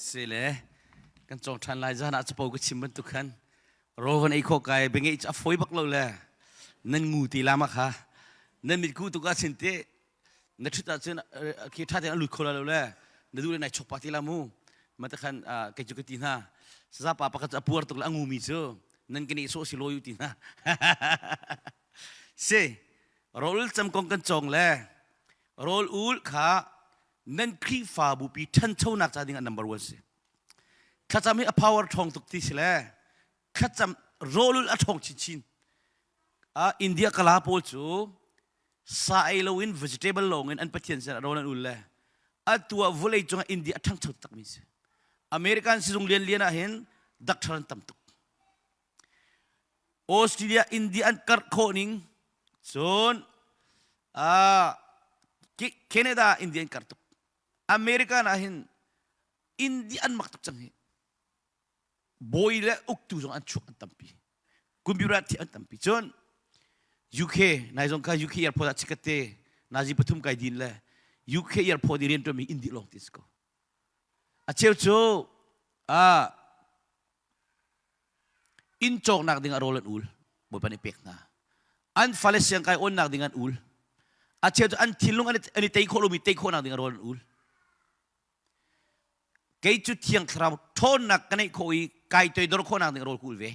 Sile kan cawng ṭhan lai zan ah capo ka chim bantuk khan rawl van ei khawh kai biangeih cu a fawi bak lo le nan ngu ti lama kha nan mitku tuk ah sin te na ṭhut ahcun khi ṭha tein a lut kho la lo le na duh le nai chok pa ti la mu ma te khan kei cu ka ti hna saza pa pakhat cu a puar tuk le a ngumi cu nan ka nih sawh si lawi u ti hna si rawl cam kong kan cawng le rawl ul kha nan Khrihfabu pi ṭhanchonak ca ding ah number one si. Thlacam hi a power ṭhawng tuk ti si le thlacam rawlul a ṭhawng chinchin. Uh, India kala pawl cu sa ei loin vegetable lawng in an pathian sin ah rawl an ul le atu ah vawlei cungah India a ṭhangcho takmi si. American sizung lianlian ah hin doctor an tam tuk. Australia India an karh khawh ning cun uh, Canada India an karh tuk America ah hin India an mak tuk cang hi bawi le uktu zong an chuak an tampi computer thi an tampi cun UK nai zong kha UK airport ah chikate nazi pathum kai din le UK airport i rian tuan mi India lawng ti si ko a cheu cu uh, Inn cawknak ding ah rawl an ul. Bawipa nih pek hna. An fale siangkai awnnak ding an ul. A cheu cu an thinlung an i tei khawh lomi tei khawhnak ding ah rawl an ul. Kei cu Thiang Thlarau ṭhawnnak ka neih khawh i kai toidor khawhnak ding rawl ka ul ve.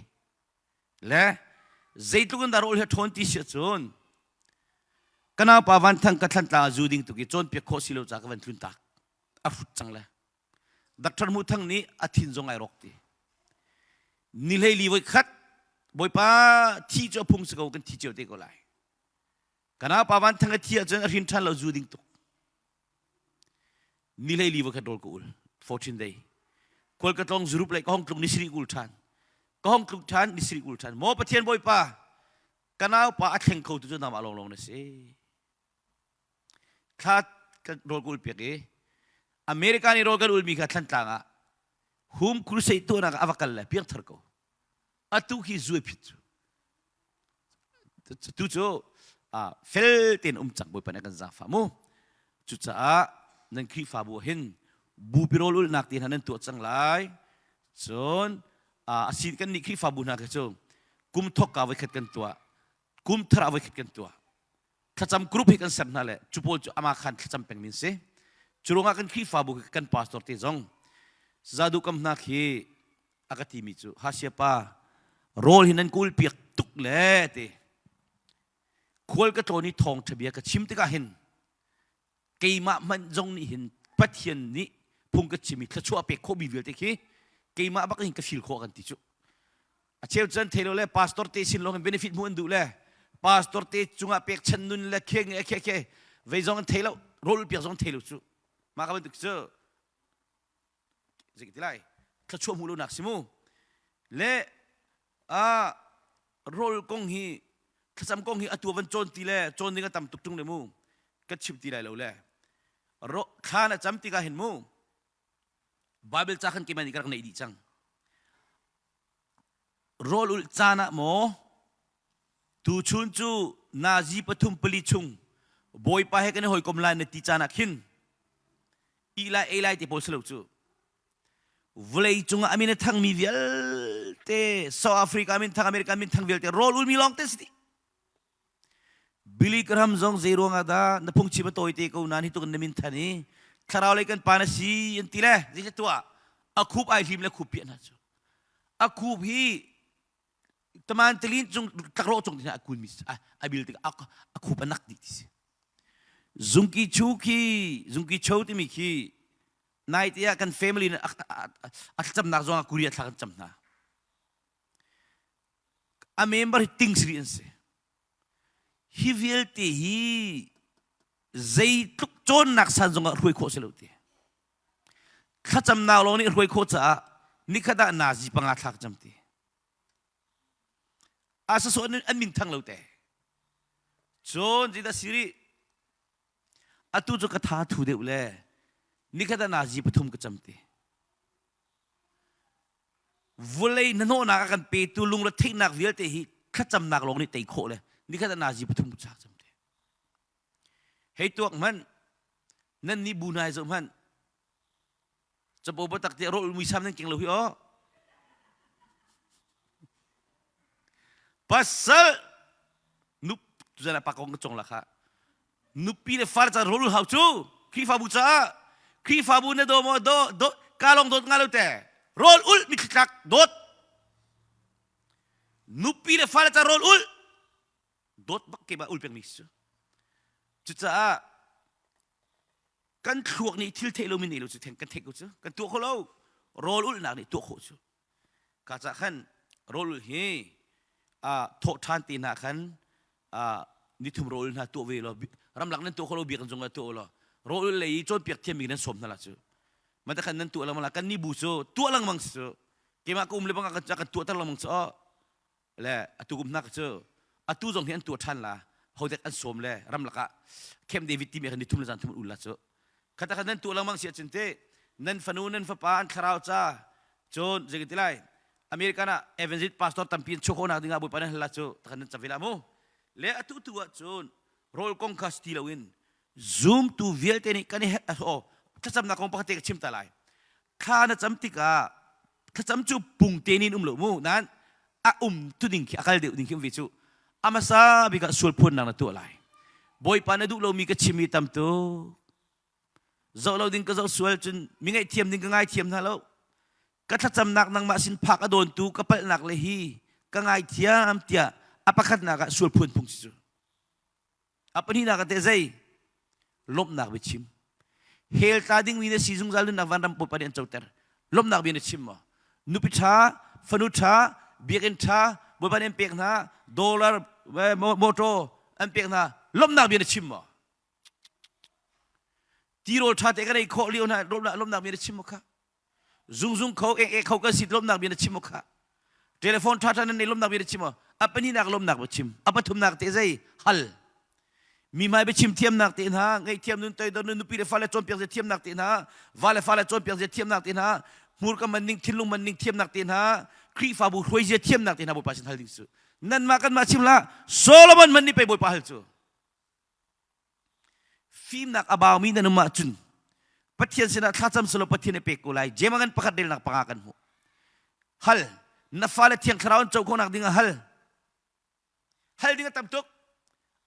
Le zeitluk in dah rawl hi ṭhawn ti si ahcun ka naupa Van Thang ka Thlantlang ah zu ding tuk i cawnpiak khawh si lo caah ka van tlun tak. A hrut cang le. Dr. Hmuh Thang nih a thin zong ai rawk ti. Ni hlei li voi khat Bawipa thi cu a phung si ko kan thi cio te ko lai. Kana pa van thang a thi ahcun a hrin ṭhan lo zu ding tuk. Ni hlei li voi khat rawl ka ul 14 day. Khual ka tlong zurup le ka hong tlung ni siri ul ṭhan. Ka hong tlung ṭhan ni siri ul ṭhan. Maw Pathian Bawipa ka naupa a thleng kho tu cu nangmah lawnglawng na si. Thla kan rawl ka ul piak i America nih rawl kan ulmi kha Thlantlang ah home crusade tuahnak ah a va kal le piangthar ko. Atu khi zuai phit cu. Tu cu fel tein um cang Bawipa nih a kan zaangfah mu. Cucaah nan Khrihfabu ah hin bupi rawl ulhnak te hna nan tuah cang lai. Cun a si kan nih Khrihfabu hna khi cu kum thawkka voikhat kan tuah, kum thar ah voikhat kan tuah. Thlacam group hi kan ser hna le cu pawl cu ama khan thlacam peng min si. Cu ruangah kan Khrihfabu kan pastor te zong zadu kam hna khi a ka timi cu hasia pa rawl hi nan kul piak tuk le ti khual ka tlawn i thawng ṭha bia ka chim tikah hin keimah hmanh zong nih hin Pathian nih phung ka chim i thluachuah pek khawhmi vialte khi keimah bak in ka feel khawh kan ti cu a cheu cun thei lo le pastor te sin lawng in benefit hmuh an duh le pastor te cungah pek chan nun le khe nge khe khe vei zong an thei lo rawl piak zong thei lo cu mah ka bantuk cu zei ti lai thluachuah hmuh lonak si mu le a rawl kong hi thlacam kong hi atu van cawn ti le cawn ding a tam tuk ṭung le mu ka chim ti lai lo le ro thla na cam tikah hin mu Bible ca khan keimah nih ka rak neih dih cang rawl ulh caan ah maw tuchun cu nazi pathum pali chung bawipa he kan i hawikom lai na ti caan ah khin ih lai ei lai ti pawl si lo cu vawlei cungah a min a thangmi vialte South Africa min thang America min thang vialte rawl ulmi lawng te si dih Billy Graham zong zei ruangah dah na phungchim a tawi te ko nain hi tuk na min than i thlarau lei kan pa na si an ti le zei tuah a khup ai hlim le khup piah hna cu a khup hi taman tilin cung tlakrawh cung tin a kun mi a bil tik a khup a nak dih ti si zungki chu khi zungki cho timi khi nai te ah kan family a thlacamnak zong ah Korea thla kan cam hna A member hi ting siri an si. Hi vialte hi zeitluk cawnnak san zongah hruai khawh si lo ti. Thlacamnak lawng nih hruai khawh caah nikhat ah nazi panga thlak cam ti. A saso an min thang lo te. Cun zeidah siri atu cu ka tha thu deuh le nikhat ah nazi pathum ka cam ti. Vulei hnahnawhnak a kan petu lungretheihnak vialte hi thlacamnak lawng nih tei khawh le nikhat ah nazi pathum chak cam te. Hei tuak hmanh nan nih bu hna zoh hmanh. Capo biatak tiah rawl muisam nan keng lo hi aw. Pasal nup tuzan ah pa kong ka cong la kha. Nupi le far ca rawl hau cu Khrihfabu caah Khrihfabu na daw maw do do ka lawng dawt nga lo te. Rawl ul mitthli tlak dawt. Nupi le fale ca rawl ul dawt bak ke ba ul peng mi si cu. Cucaah kan thluak nih thil theih lomi nei lo cu kan theih ko cu kan tuah kho lo rawl ulhnak nih tuah khawh cu ka cah khan rawl ulh hi a thawh ṭhan te hna khan nithum rawl hna tuah ve law ramlak nan tuah kho lo biakinn zong ah tuah law rawl ulh lei i cawnpiak thiammi nan sawm hna la cu mata khan nan tuah lengmang la kan ni bu cu tuah lengmang si cu keimah ka um le bang kan tuah ter lengmang cu le atu kum hna cu atu zong hi an tuah ṭhan la hodek an sawm le ramlak ah Camp David timi khan nithum le zan thum an ul la cu khata khan nan tuah lengmang si ahcun te nan fanu nan fapa an thlarau ca cun zei ti lai American ah evangelist pastor tampi an chuah khawhnak dingah Bawipa nan hal la cu takhan nan cavila mu le atu tu ah cun rawl kong kha si ti loin zumtu vialte nih kan i oh thlacamnak kong pakhat te ka chim ta lai thla na cam tikah thlacam cu pung te nin um lo mu nan a um tu ding khi a kal deuh ding khi um ve cu amasa bik ah sual phuannak na tuah lai bawipa na duh lomi ka chim i tam tuk zoh lo ding ka zoh sual cun mi ngaihthiam ding ka ngaithiam hna lo ka thlacamnak nangmah sin phak a dawntu ka palhnak le hi ka ngaithiam tiah a pakhatnak ah sual phuan phung si cu A pahnihnak ah teh zei? Lawmhnak biachim. Hell tla dingmi na si zungzal nunnak vanram pupa nih an coter. Lawmhnak bia na chim maw? Nupi ṭha, fanu ṭha, biakinn ṭha, Bawipa nih an pek hna, dollar, motor an pek hna. Lawmhnak bia na chim maw? Tirawl ṭha te kan ei khawh lio hna lawmhnak bia na chim maw kha? Zungzung kho ek ek kho kan si lawmnak bia na chim kha. Telephone tha tha nan nei lawmnak bia na chim a pahnihnak lawmnak bia chim. A pathumnak te zei hal. Mi hmai biachim thiamnak te hna, ngaihthiam nun toidor nun nupi le fale cawnpiak zia thiamnak te hna, va le fale cawnpiak zia thiamnak te hna, hmurka man ning thinlung man ning thiamnak te hna, Khrihfabu hruai zia thiamnak te hna Bawipa sin hal ding cu. Nanmah kanmah chim la Solomon man nih pei Bawipa hal cu. Fimnak a baumi nan um ahcun Pathian sinah thlacam selaw Pathian i pek ko lai. Jeim ngan pakhat relnak panga kan hmuh. Hal. Na fale thiang thlarau an co khawhnak ding ah hal. Hal ding a tam tuk.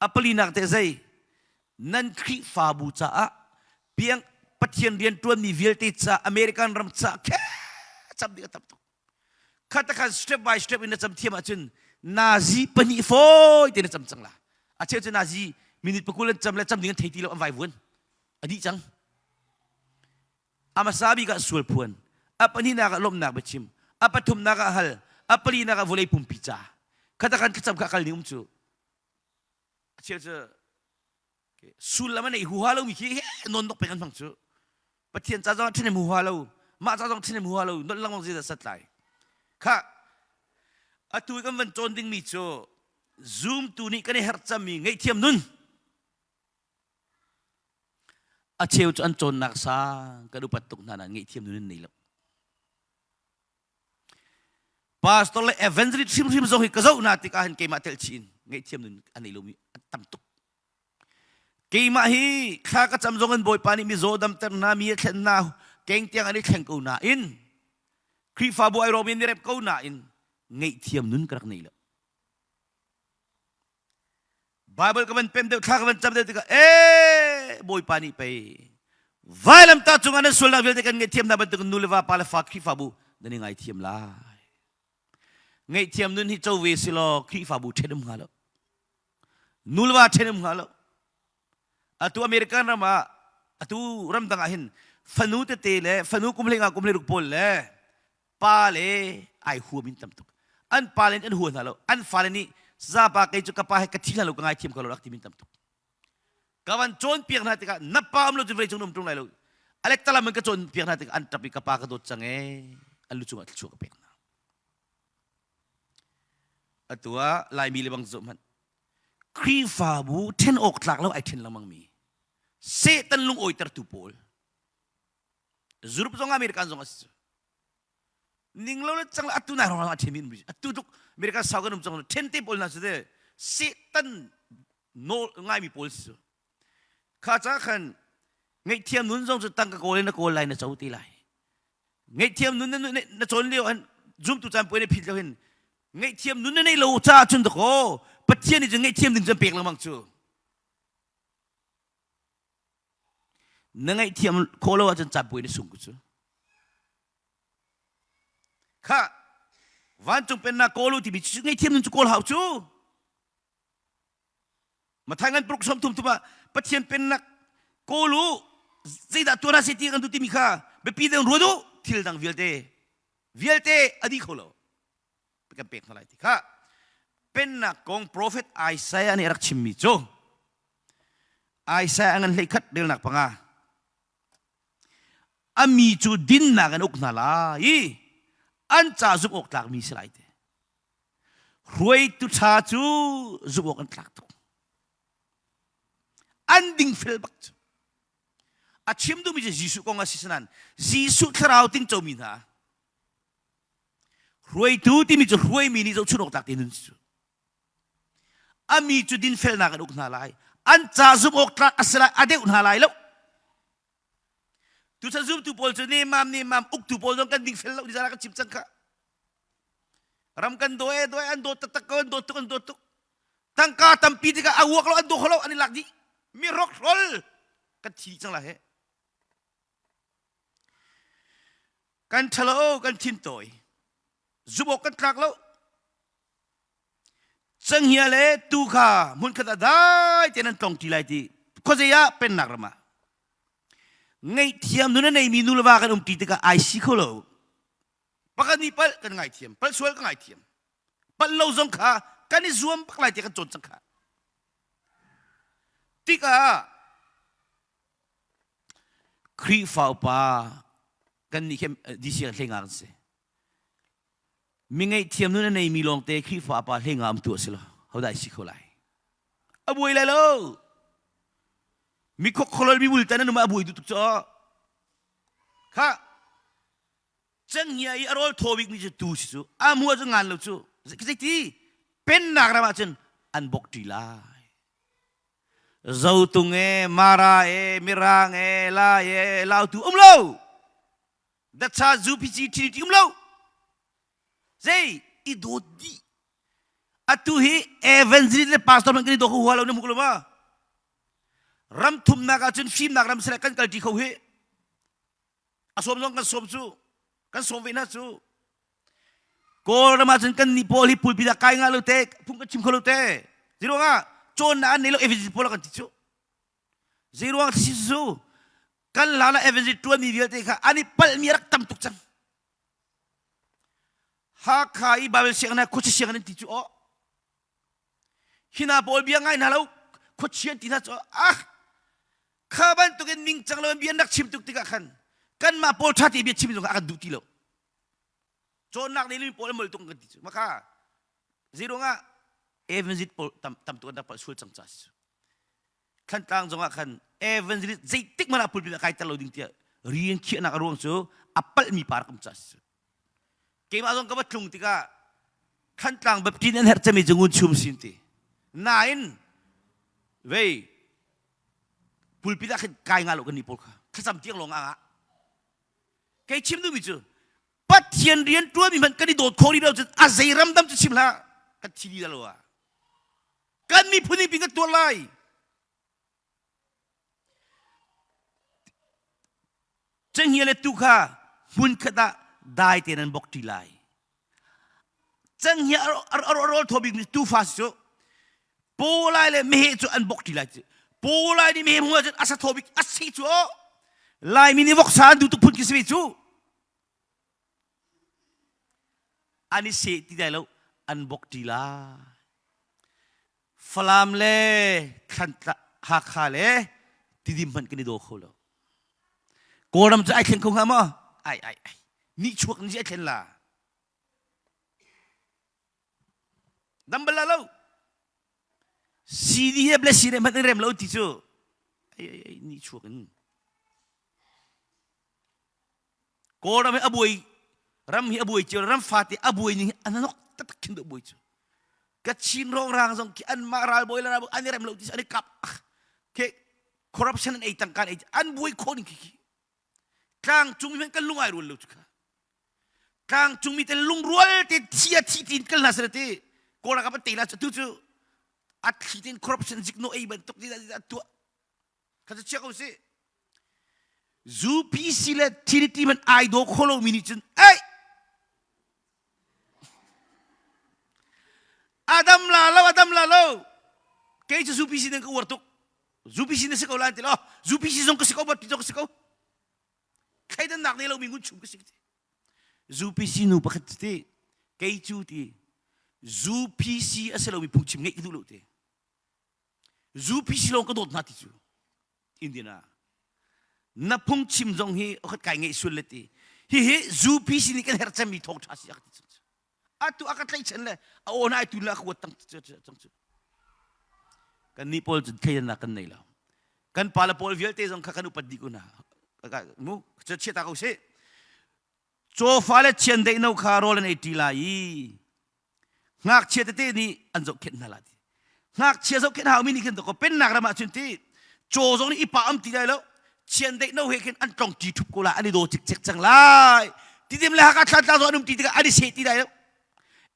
A palinak te zei? Nan Khrihfabu caah piang Pathian rian ṭuanmi vialte ca American ram ca khe cam ding a tam tuk. Khatakhan step by step in na cam thiam ahcun nazi pahnih fawi te na cam cang la. A cheu cu nazi minute pakul an cam le cam ding an thei ti lo an vai vuan. A dih cang. A hmasa bik ah sual phuan. A pahnihnak ah lawmhnak biachim. A pathumnak ah hal. A palinak ah vawlei pumpi ca. Khatakhan thlacam kha kal ning um cu. A cheu cu sullam a nei huha lomi khi non nok peng an hmang cu Pathian ca zong ṭhinem huha lo mah ca zong ṭhinem huha lo nolh lengmang zeidah sat lai kha atu kan van cawn dingmi cu zumtu nih kan i herh cami ngaihthiam nun a cheu cu an cawnnak sang kan upat tuk hna nain ngaihthiam nun an nei lo Pastor le evangelist hrimhrim zong hi ka zoh hna tikah hin keimah telh chih in ngaihthiam nun a nei lomi an tam tuk. Keimah hi thla ka cam zong in Bawipa nih mizaw damter hna, mi a thlen hna, keng tiang an i thleng ko nain Khrihfabu ai rawmi an i rep ko nain ngaihthiam nun ka rak nei lo. Bible ka van pem deuh thla ka van cam deuh tikah ee Bawipa nih pei vailamtah cungah nan sualnak vialte kan ngaihthiam hna bantukin nu le va pa le fa Khrihfabu nan i ngaithiam lai. Ngaihthiam nun hi co ve si law Khrihfabu ṭhen um hnga lo. Nu le va ṭhen um hnga lo. Atu American ram ah atu ramdang ah hin fanu tete le fanu kum hlei nga kum hlei ruk pawl le pa le ai huam in tam tuk an pa le an hua hna lo an fale nih zapa kei cu ka pa he ka thi hna lo ka ngaithiam ko lo rak ti min tam tuk ka van cawnpiak hna tikah na pa um lo cun vei cung um ṭung lai lo alek talam in ka cawnpiak hna tikah an ṭap i ka pa ka dawt cang ee an lu cungah thluachuah ka pek hna atu ah laimi le bang zoh hmanh Khrihfabu ṭhen awk tlak lo ai ṭhen lengmang mi Satan lung awitertu pawl Europe zong American zong a si ning lo le cang le atu nai rong a ṭhen mi atu tuk American sau kan um cang ṭhen te pawl hna su te Satan nawl ngai mi pawl si kha ca khan ngaihthiam nun zong cu tangka kawl in na kawl lai na co ti lai. Ngaihthiam nun na cawn lio an zumtu caan puai na phit lo hin ngaihthiam nun na nei lo caah cun dakaw Pathian nih cun ngaihthiam ding cun pek lengmang cu. Na ngaihthiam khawh lo ahcun caan puai na sung ku cu. Kha vancung pennak kawl u timi cu ngaihthiam nun cu kawl hau cu. Mathai ngan paruk 30 thum ah Pathian pennak kawl u zeidah tuan ah se ti kan duh timi kha biapi deuh ruat u thil dang vialte vialte a dih kho lo kan pek hna lai ti kha pennak kong profet Isaiah nih a rak chimmi cu Isaiah ngan hlei khat relnak panga a mi cu dinnak an uk hna lai i an ca zumh awk tlakmi si lai te Hruaitu ṭha cu zumh awk an tlak tuk. An dingfel bak cu. A chim duhmi cu Jesuh kong a si sanan Jesuh thlarau tingcomi hna hruaitu timi cu hruaimi nih zohchunh awk tlak te nun cu. A mi cu dinfelnak an uk hna lai. An ca zumh awk tlak a si lai, a deuh hna lai lo. Tuchan zumtu pawl cu nemam nemam uktu pawl zong kan dingfel lo ni zara kan chim cang kha. Ram kan daw e daw an dawt taktak ko an dawt tuk an dawt tuk. Tangka tampi tikah a uak lo an daw kho lo an i lak dih. Mi rokrol kan thi cang la he. Kan ṭhalo kan thin tawi. Zumh awk kan tlak lo. Cenghngia le tuu kha hmunkhat ah dai tein an tlong ṭi lai ti khuazei ah pennak ram ah ngaihthiam nun a neimi nu le va kan um ṭi tikah ai si kho lo pakhat nih palh kan ngaithiam palh sual ka ngaithiam palh lo zong kha kan i zuam bak lai ti kan cawn cang kha tikah Khrihfa upa kan nih khi DC kan hlei nga kan si Mi ngaihthiam nun a neimi lawngte Khrihfa pa hlei nga um tu a si lo. Hodah si kho lai? A buai lai lo. Mi khokholol mi bultan an um ah a buai duh tuk cu. Kha cenghngia i a rawl thaw bikmi cu tu si cu. A mua cu ngan lo cu. Zeiti pennak ram ah cun an bok ṭi lai. Zotung e, Mara e, Mirang e, Lai e, Lautu um lo. Datsa zu phici trinity um lo zei i dawt dih atu hi evangelist le pastor man kan i daw kho hua lo na hmu ko lo ma ram thumnak ah cun fimnak ram sile kan kalṭi kho hi a sawm zong kan sawm cu kan sawm ve hna cu Kawlram ah cun kan nih pawl hi pulpit ah kai nga lo te phung kan chim kho lo te zeiruangah cawnnak an nei lo evangelist pawl kan ti cu zeiruang si cu kan hlan ah evangelist ṭuanmi vialte kha an i palhmi a rak tam tuk cang Hakha i Bible sianginn ah khuachia sianginn an ti cu aw hina pawl bia ngai hna lo khuachia an ti hna cu ah kha bantukin ningcang lo in bia an rak chim tuk tikah khan kanmah pawl ṭha te bia chim zong a kan duh ti lo cawnnak nih pawl an mol tuk kan ti cu maka zeiruangah evangelist pawl tam tam tuk an rak palh sual cang ca si Thlantlang zongah khan evangelist zeitik hmanh ah pulpit ah kai ter lo ding tiah rian khiahnak a ruang cu a palhmi pa rak um ca si. Keimah zong ka va tlung tikah Thlantlang Baptist an herh cemi cu ngun chum sin ti. Nain vei pulpit ah khin kai nga lo kan ni pawl kha thlacam tiang lawng ah kei chim duhmi cu Pathian rian ṭuanmi hmanh kan i dawt khawh rih lo cun a zei ram dam cu chim hlah kan thi dih lo ah Kan miphun in kan tuar lai. Cenghngia le tuu kha hmunkhat ah dai tein an bok ṭi lai. Cenghngia a rawl thaw bikmi tuufa si cu pawlai le meheh cu an bok ṭi lai cu. Pawlai nih meheh hmuh ahcun a sa thaw bik a si cu aw. Laimi nih voksa an duh tuk phun khi si ve cu. An i seh ti lai lo, an bok ṭi lai. Falam le Thlantla Hakha le Tidim hmanh kan i daw kho lo. Kawlram cu ai thleng kho hnga maw? Ai ai ai. Nihchuak ni ai thlen la. Dam bal la lo. CD he blessing he hmanh in rem lo ti cu. Ai ai ai nihchuak in. Kawlram hi a buai ram hi a buai cio ram fate a buai ning hi an nok taktak khin deuh buai cu Kachin rongrang zong khi anmah ralbawi le ralbawi an i rem lo ti an i kap ke corruption an ei tangka an ei an buai khawh ning khi khi tlangcung mi kan lung ai rual lo cu kha. Tlangcungmi te lungrual te thi a thi tin kal hna seh ti Kawl ralkap an tei la cu tu cu a thli tin corruption zikno ei bantuk ti an tuah kha cu chia ko si UPC le Trinity man ai daw kho lomi nih cun ei Adam la lo Adam la lo kei cu UPC nan ka uar tuk UPC na si ko lai ti lo UPC zong ka si ko bat ti zong ka si ko thleidannak nei lomi ngun chum ka si ti UPC nu pakhat ti kei cu ti UPC a si lomi phungchim ngeih ka duh lo ti UPC lawng ka dawt hna ti cu Indiana na phungchim zong hi okhat kai ngeih sual le ti hihi UPC nih kan herh cemmi thawngṭha si a ka ti atu a ka tlaihchan le a aw na ai tu le a ka huat tang cang cu kan nih pawl cu thleidannak kan nei lo kan pa le pawl vialte zong kha kan upat dih ko hna mu chia ta ko sih cawfa le chiandeih no kha rawl an ei ṭi lai i ngakchia tete nih an zohkhenh hna lai ti ngakchia zohkhenh haumi nih khin ko pennak ram ah cun ti caw zong nih i pa am ti lai lo chiandeih no he khin an tlong ṭi ṭhup ko lai an i daw cikcek cang lai tidim le Hakha Thlantlang zong an um ti tikah an i seh ti lai lo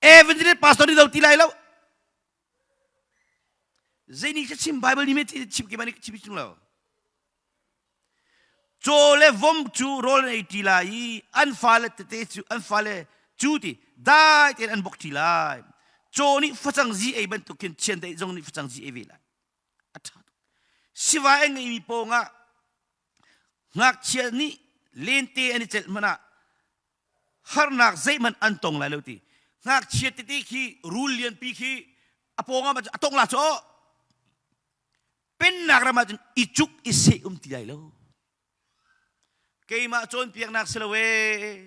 evangelist pastor nih do ti lai lo zei nih ka chim Bible nih me chim ke nih chim chung lo caw le vom cu rawl an ei ṭi lai i an fale tete cu an fale cu ti dai tein an bok ṭi lai caw nih facang zi ei bantuk khin chiandeih zong nih facang zi ei ve lai a ṭha tuk sivai a ngeimi pawngah ngakchia nih lente an i celh hmanh ah harnak zeihmanh an tong lai lo ti ngakchia tete khi rul lianpi khi a pawng ah a tong la cu pennak ram ah cun i cuk i seh um ti lai lo keimah cawnpiaknak si lo ee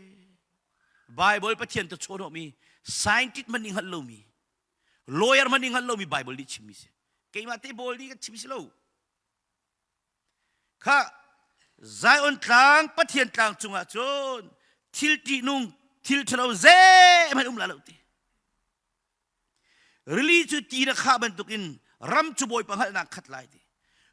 Bible Pathian ta chawnawhmi scientist man nih hngalh lomi lawyer man nih hngalh lomi Bible nih chimmi si keimah te bawl nih kan chim si lo Kha Zion tlang Pathian tlang cungah cun thil ṭihnung thil ṭhalo zeihmanh um la lo ti. Rili cu ti na khah bantukin ram cu Bawipa hngalhnak khat lai ti.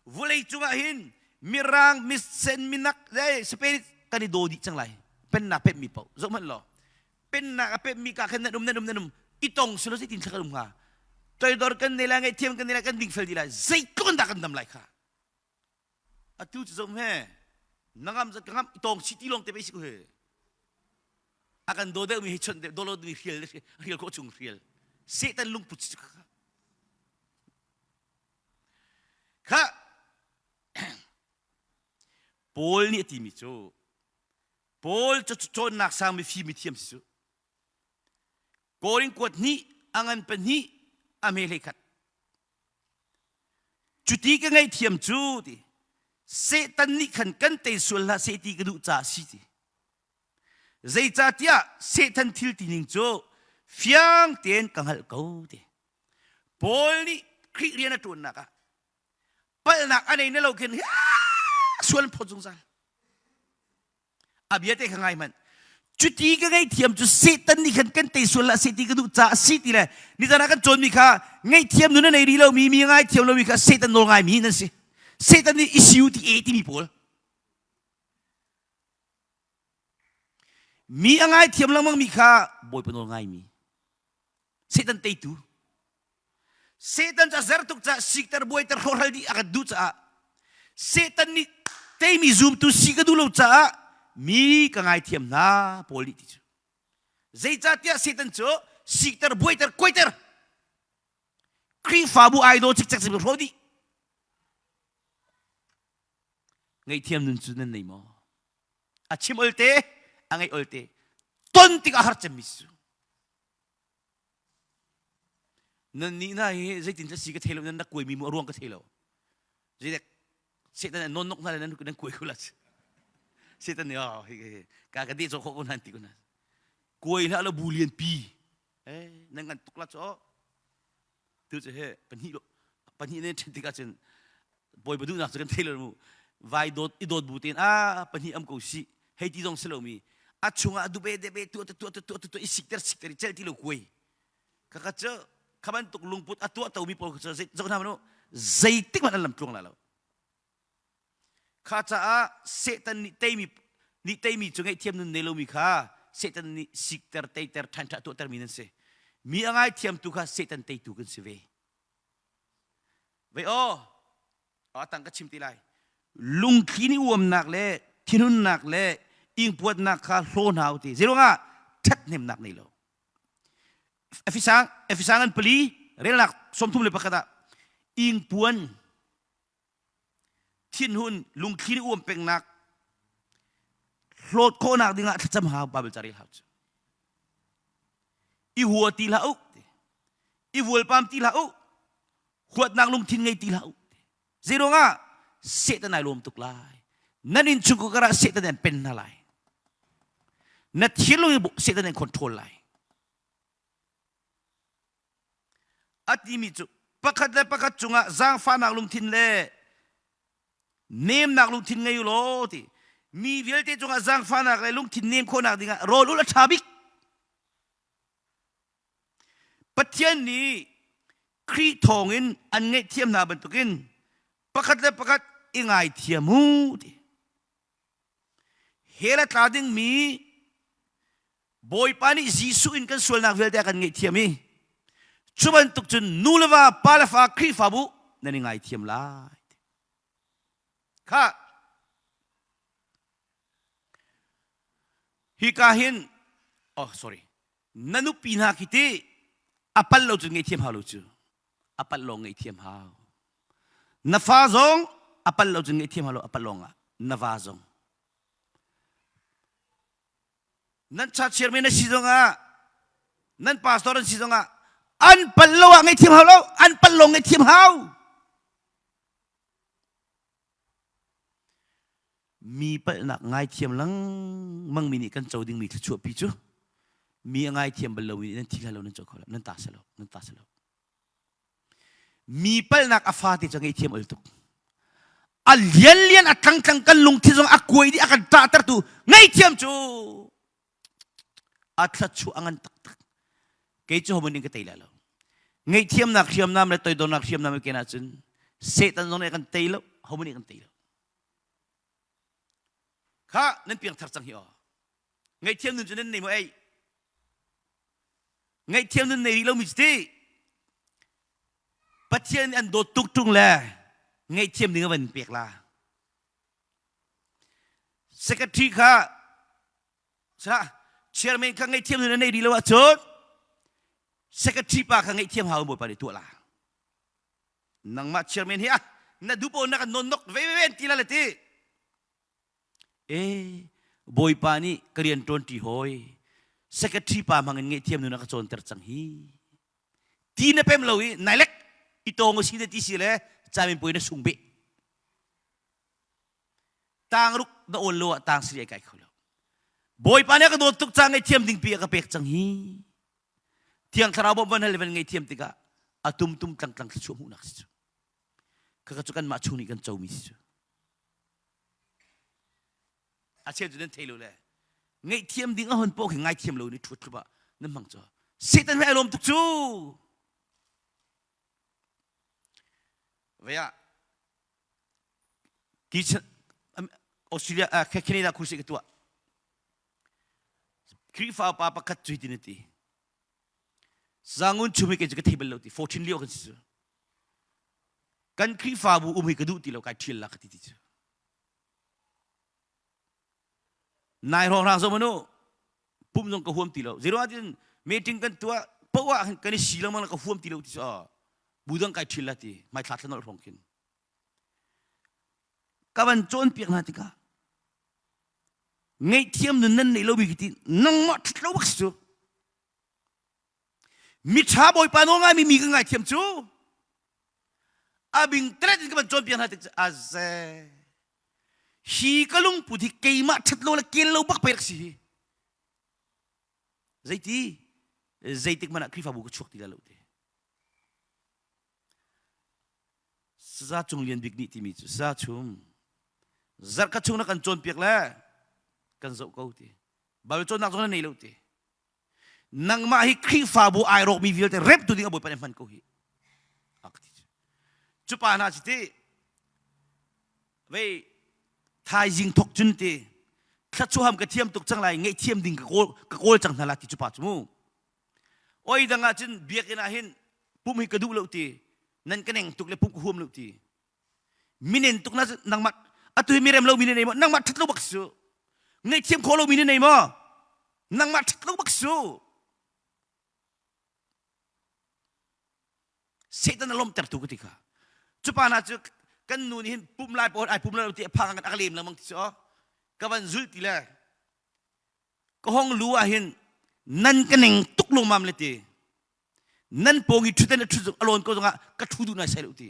Vawlei cungah hin mirang, misen, minak, Spain kan i daw dih cang lai. Pennak pemmi paoh zoh hmanh law. Pennak a pemmi ka khan nan um nan um nan um i tong silo zeitin thla kan um hnga. Toidor kan nei lai ngaihthiam kan nei lai kan dingfel dih lai. Zeitluk in dah kan dam lai kha. Atu cu zom he na ngam zat ka ngam i tawng si ti lawng te pei si ko he. A kan daw deuhmi hi chawnh deuh daw lo mi hrial hrial khawh chung hrial. Satan lungput si kha. Kha Paul nih a timi cu Paul cu cawnnak sang mifim mithiam si cu. Korin kuat hnih a ngan pahnih a hme hlei khat. Cuti ka ngaihthiam cu ti Satan nih khan kan tei sual hlah seh ti ka duh caah si ti. Zeicahtiah Satan thil tining cu fiang tein ka hngalh ko ti. Paul nih Khrih rian a ṭuannak ah palhnak a nei na lo khin sual an phawt zungzal. A bia te kha ngai hmanh. Cuti ka ngaihthiam cu Satan nih khan kan tei sual lah seh ti ka duh caah a si ti le nizan ah kan cawnmi kha ngaihthiam nun a nei rih lomi mi ngaithiam lomi kha Satan nawl ngaimi nan si. Satan nih issue ti e timi pawl. Mi a ngaithiam lengmang mi kha Bawipa nawl ngaimi. Satan teitu. Satan cu a zer tuk caah sikter buaiter hrawhral dih a kan duh caah Satan nih teimi zumtu si ka duh lo caah mi ka ngaithiam hna Paul nih ti cu. Zeicahtiah Satan cu sikter buaiter kuaiter Khrihfabu ai daw cikcek si hrawh dih. Ngaihthiam nun cu nan nei maw? A chim olte, a ngaih olte. Ton tikah har cemmi si cu. Nan nih hna hi zeitin si ka thei lo nan rak kuaimi mu a ruang ka thei lo. Zeitek Satan an non nok hna le nan nan kuai ko la. Satan nih oh hi hi ka ka de cho kho ko nan ti ko na. Kuai hlah lo bu lian pi. Eh nan ngan tuk la cho. Tu cu he pahnih lo pahnih ne then tikah cun bawipa duhnak cu kan thei lo mu vai dawt i dawt bu tein a pahnih am ko si hei ti zong si lomi a chungah dube debe tuah tuah tuah tuah i sikter sikter i cel ti lo kuai kha kha cu kha bantuk lungput a tuah tomi pawl kha cu zoh hna manu zeitik hmanh an lam tluang lai lo kha caah Satan nih teimi nih teimi cu ngaihthiam nun nei lomi kha. Satan nih sikter, teiter, ṭhanṭha tuahtermi nan si. Mi a ngaithiamtu kha Satan teitu kan si ve. Vei aw, a tang ka chim ti lai. Lungthli nih uamnak le thinhunnak le ingpuatnak kha hlaw hna u ti. Zeiruangah ṭhathnemnak nei lo. Efesang Efesang an pali relnak 31 ah ingpuan thinhun lungthli nih uam pengnak hlawt khawhnak dingah thlacam hau Bible ca rel hau cu. I hua ti hlah u i vualpam ti hlah u huatnak lungthin ngei ti hlah u zeiruangah Satan ai lawm tuk lai nan inn chung kar ah Satan an pen hna lai na thinlung i Satan an control lai a timi cu pakhat le pakhat cungah zaangfahnak lungthin le nemnak lungthin ngei u law ti mi vialte cungah zaangfahnak le lungthin nem khawhnak dingah rawl ul a ṭha bik Pathian nih Khrih thawngin an ngaihthiam hna bantukin pakhat le pakhat i ngaithiam u ti. Hell a tla dingmi Bawipa nih Jesuh in kan sualnak vialte a kan ngaihthiam i cu bantuk cun nu le va, pa le fa, Khrihfabu nan i ngaithiam lai. Kha hika hin oh sorry na nupi hna khi ti a pal lo cun ngaihthiam hau lo cu a pal lawng ngaihthiam hau na fa zong a pal lo cun ngaihthiam hau lo a pal lawng ah na va zong nan church chairman na si zongah nan pastor an si zongah an pal lo ah ngaihthiam hau lo an pal lawng ngaihthiam hau Mi palhnak ngaithiam lengmang mi nih kan co dingmi thluachuahpi cu mi a ngaithiam bal lomi nih nan thi hlai lo nan co kho lo nan ta si lo nan ta si lo mi palhnak a fate cu ngaihthiam ol tuk a lian lian a tlangtlang kan lungthin zong a kuai dih a kan ṭahtertu ngaihthiam cu a thluachuah a ngan taktak kei cu homun in ka tei lai lo ngaihthiamnak hriamnam le toidornak hriamnam ken ahcun Satan zong nih kan tei lo homun nih kan tei lo kha nan piangthar cang hi aw ngaihthiam nun cu nan nei maw ei ngaihthiam nun nei rih lomi cu ti Pathian an dawt tuk ṭung le ngaihthiam ding a van pek la Secretary kha chairman kha ngaihthiam nun a nei rih lo ahcun secretary pa kha ngaihthiam hau bawipa nih tuah la nangmah chairman hi ah na duh paoh na kan non nok ve ve ti la le ti e bawipa nih ka rian ṭuan ṭi hawi secretary pa hmang in ngaihthiam nun a ka cawnter cang hi ti na pem lo i nailek i tawng si na ti si le camin puai na sung beh tang ruk na awl lo ah tang siri ai kai kho lo bawipa nih a ka dawt tuk ca ngaihthiam ding pi a ka pek cang hi thiang thlarau bawmh van hal van ngaihthiam tikah a tum tum tlang tlang thluachuah hmuhnak si cu khaka cu kanmah chung nih kan comi si cu a cheu cu nan thei lo le ngaihthiam ding a hon pawh khi ngaithiam lo ni thut thlup ah nan hmang cu Satan he ai lawm tuk cu vei ah Australia Canada khusi ka tuah Khrihfa pa pakhat cu hitin a ti Zangun chum hi kei cu ka thei bal lo ti 14 lio kan si cu kan Khrihfabu um hi ka duh ti lo kai ṭhial la ka ti ti cu nai hrawng hrang zong manu pum zong ka huam ti lo zero ah meeting kan tuah poah ah kan i si lengmang ka huam ti lo ti cu bu dang kai ṭhil la ti hmaithla thlanol hrawng khin ka van cawnpiak hna tikah ngaihthiam nun nan neih lomi khi ti nangmah ṭhat lo bak si cu miṭha bawipa nawl ngaimi mi ka ngaithiam cu a bing telet in ka van cawnpiak hna tik cu aze hi ka lungput hi keimah ṭhat lo le kel lo bak pei rak si hi zeiti zeitik hmanh ah Khrihfabu ka chuak ti lai lo ti Saza Cung Lian Bik nih timi cu Saza Chum zarhkhat chung na kan cawnpiak le kan zoh ko ti Bible cawnnak zong na nei lo ti nangmah hi Khrihfabu ai rawkmi vialte rep tu ding a Bawipa nih hman ko hi a ka ti cu pa hna cu ti vei thaizing thok cun ti. Thlachuaham ka thiam tuk cang lai, ngaihthiam ding ka kawl, ka kawl cang hna la ti cu pa cu mu. Oi dang ah cun biakinn ah hin pum hi ka duh lo ti, nan ka neng tuk le pum ka huam lo ti. Minen tuk na nangmah atu hi mirem lo mi na nei maw? Nangmah ṭhat lo bak su. Ngaihthiam khawh lo mi na nei maw? Nangmah ṭhat lo bak su. Satan a lawmhtertu ka ti kha. Cu pa hna cu kan nu nih hin pum lai pawl ai pum lo ti a phang a ka lem lengmang ti cu ka van zulh ti le ka hong lu ah hin nan ka neng tuk lungmam le ti nan pawng i ṭhuten a ṭhut a lawn ko zongah ka ṭhu duh nai sai lo ti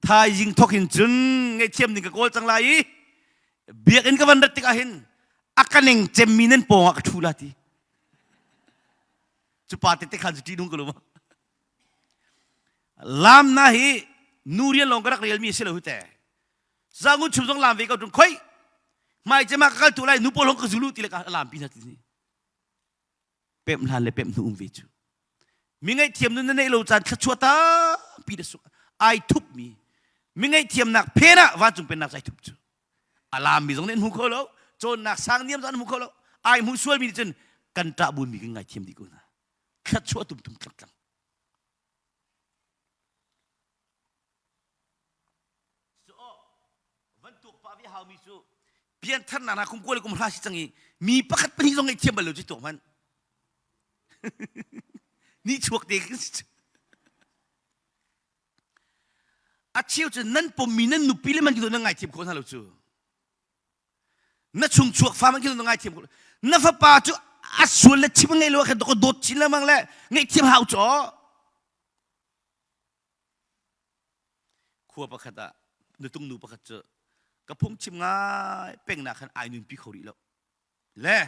thaizing thok hin cun ngaihthiam ding ka kawl cang lai i biakinn ka van rat tikah hin a ka neng cemmi nan pawng ah ka ṭhu la ti cu pa tete khan cu ṭih ka lum lam na hi nu rian lawng ka rak relmi si lo hu te zangun chum zong lam ve ko tung khoi hmai cema ka kal tu lai nu pawl hong ka zulu ti le ka lam pi na ti ni pemh hlan le pemh hnu um ve cu mi ngaihthiam nun na neih lo caan thluachuah tampi na sung ai thup mi mi ngaihthiamnak phen ah vancung pennak ai thup cu a lam mi zong nih an hmu kho lo cawnnak sang niam zong an hmu kho lo ai hmu sual mi nih cun kan ṭah bun mi kan ngaithiam dih ko hna thluachuah tumtum tlangtlang van tuak pa vi hau mi cu piantharnak na kum kual kum hra si cang i mi pakhat pahnih zong ngaihthiam bal lo cu tuak hmanh ni chuak te kan si a cheu cu nan pommi nan nupi le man khi nan ngaithiam khawh hna lo cu na chung chuak fa man khi nan ngaithiam khawh na fapa cu a sual le chim ngei lo khan ka dawt chin lengmang le ngaihthiam hau caw Khua pakhat ah nutung nu pakhat cu ka phungchim ngai pengnak khan ai nunpi kho rih lo. Le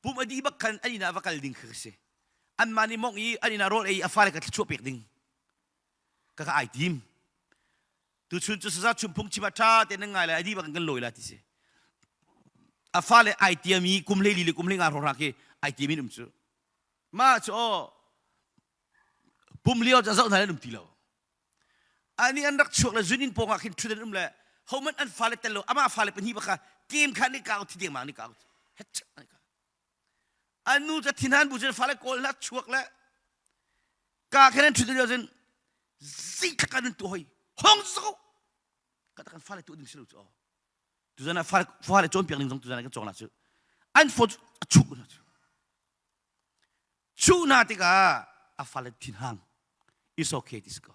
pum a dih bak khan an inn ah va kal ding kha ka si. Anmah nih mong i an inn ah rawl ei i a fale ka thluachuah pek ding ka ka ai tim. Tuchun cu saza chum phungchim ah ṭha tein nan ngai lai a dih bak in kan lawi la ti si. A fale ai tiam i kum 14 le kum 15 hrawng khi ai tiam in um cu. Mah cu aw pum lio cu zoh hna an um ti lo. Ani an rak chuak le zun inn pawng ah khin ṭhut an um le hohmanh an fale tel lo amah fale pahnih bak kha kem kha ni kau thi dengmang ni kau an nu cu thinhan bu cun fale kawl hna chuak le ka khin an ṭhut lio cun zeitlak an tu hoi hong zo ka kan fale tu ding si lo cu aw tuzan ah fale fale cawnpiak ning zong tuzan ah kan cawng la cu an fo a chuk hna cu Cu hna tikah a fale thinhang is okay ti si ko.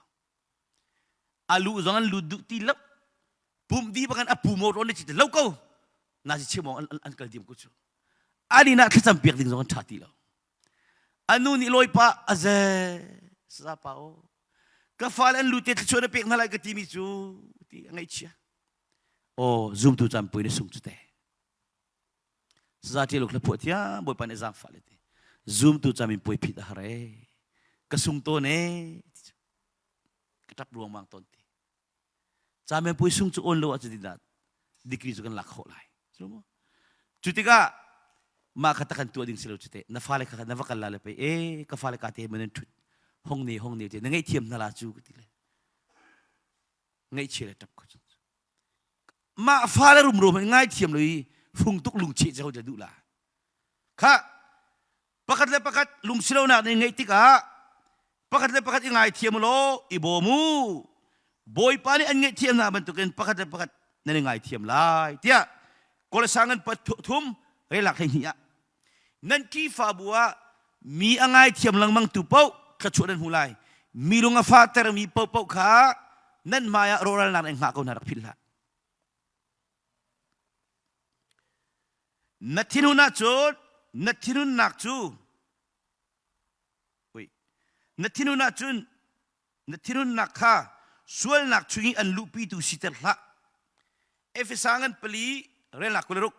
A lu zong an lut duh ti lo. Pum di bakan a pu mo ron ci lo ko. Na si chim an an kal diam ko cu. Ani na thlacam piak ding zong an tha ti lo. Anu nih lawi pa aze sa pa o. Ka fale an lu te thluachuah na pek hna lai ka ti mi cu ti a ngaihchia. Oh zumtu caan pui na sung cu te. Saza ṭial hla phuah thiam Bawipa nih zaangfah le ti. Zumtu ca min puai phit a har ee. Ka sung tawn ee. Ka ṭap ruangmang tawn ti. Ca men puai sung cu awn lo ahcun dah degree cu kan lak khawh lai. Cu tikah mah kha tak kan tuah ding si lo cu te. Na fale kha na va kal la le pei ee ka fale ka te man an ṭhut hong ne hong ne te na ngaihthiam hna la cu ka ti le. Ngaihchia le ṭap ko cu. Mah fale rumro hmanh ngaithiam lo i fung tuk lungcheh cu ho duh la. Kha pakhat le pakhat lungsilonak nih ngeih tikah pakhat le pakhat i ngaithiam law i bawm u. Bawipa nih an ngaihthiam hna bantukin pakhat le pakhat nan i ngaithiam lai tiah Kolosang an pathum relak 12 ah nan Khrihfabu ah mi a ngaithiam lengmang tu paoh thluachuah nan hmu lai. Mi lung a fahtermi paohpaoh kha nan hmai ah rawhralnak in hngah ko hna rak philh hlah. Na thinhun ahcun na thinhunnak cu na thinhun ahcun na thinhunnak kha sualnak chung i an luhpitu siter hlah. Efesa ngan pali relnak 26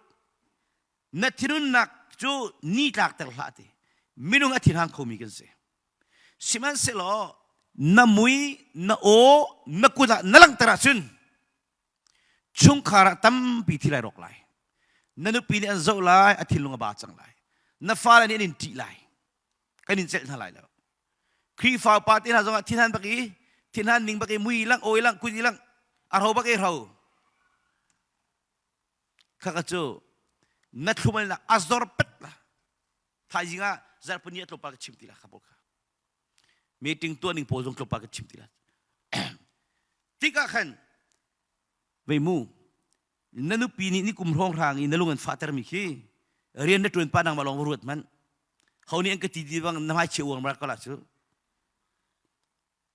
Na thinhunnak cu ni tlakter hlah ti. Minung a thinhang khomi kan si. Sihmanhsehlaw na mui, na aw, na kut ah na langhter ahcun chungkhar ah tampi thil ai rawk lai. Na nupi nih an zoh lai, a thinlung a ba cang lai. Na fale nih an in ṭih lai. Kan in celh hna lai lo. Khrihfa upa te hna zongah thinhan bak i thinhan ning bak i mui lang, awi lang, kut i lang, a hro bak i hro. Khaka cu na thlumalnak a zor pet la. Thaizing ah zarhpini a tlawmpal ka chim ti la kha pawl kha. Meeting tuah ning pawl zong tlawmpal ka chim ti la. Tikah khan vei mu na nupi nih ni kum hrawng hrang i na lung an fahtermi khi rian na ṭuan pa nangmah lawng va ruat hmanh. Ho nih an ka ti ti bang na hmai chia uang rak ko la cu.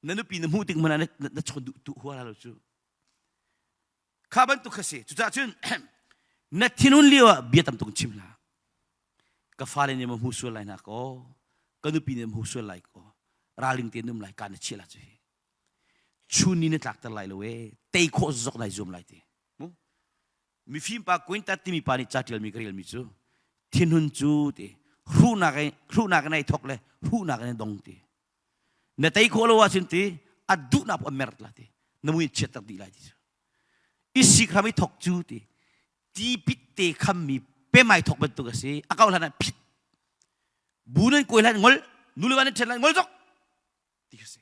Na nupi na hmuh tik hmanh ah na chawn duh tu hua la lo cu. Kha bantuk kha si. Cucaah cun na thinhun lio ah bia tam tuk chim hlah. Ka fale nih ma hmu sual lai na ko. Ka nupi nih ma hmu sual lai ko. Ralring tein um lai ka na chia la cu hi. Chun ni na tlakter lai lo e. Tei khawh zok nai zuam lai ti. Mu? Mifim pa Quintat timi pa nih ca ṭialmi ka relmi cu thinhun cu ti hruhnak in hruhnak in ai thok le hruhnak in dong ti. Na tei khawh lo ahcun ti a duhnak a mer la ti. Na mui chiat tak dih lai ti cu. I sik hram i thok cu ti. Ti pit te khammi pemai thok bantuk a si. A kau hlan ah phit. Bu nan kuai hlan ngol, nu le va nan ṭhen hlan ngol zok ti kha si.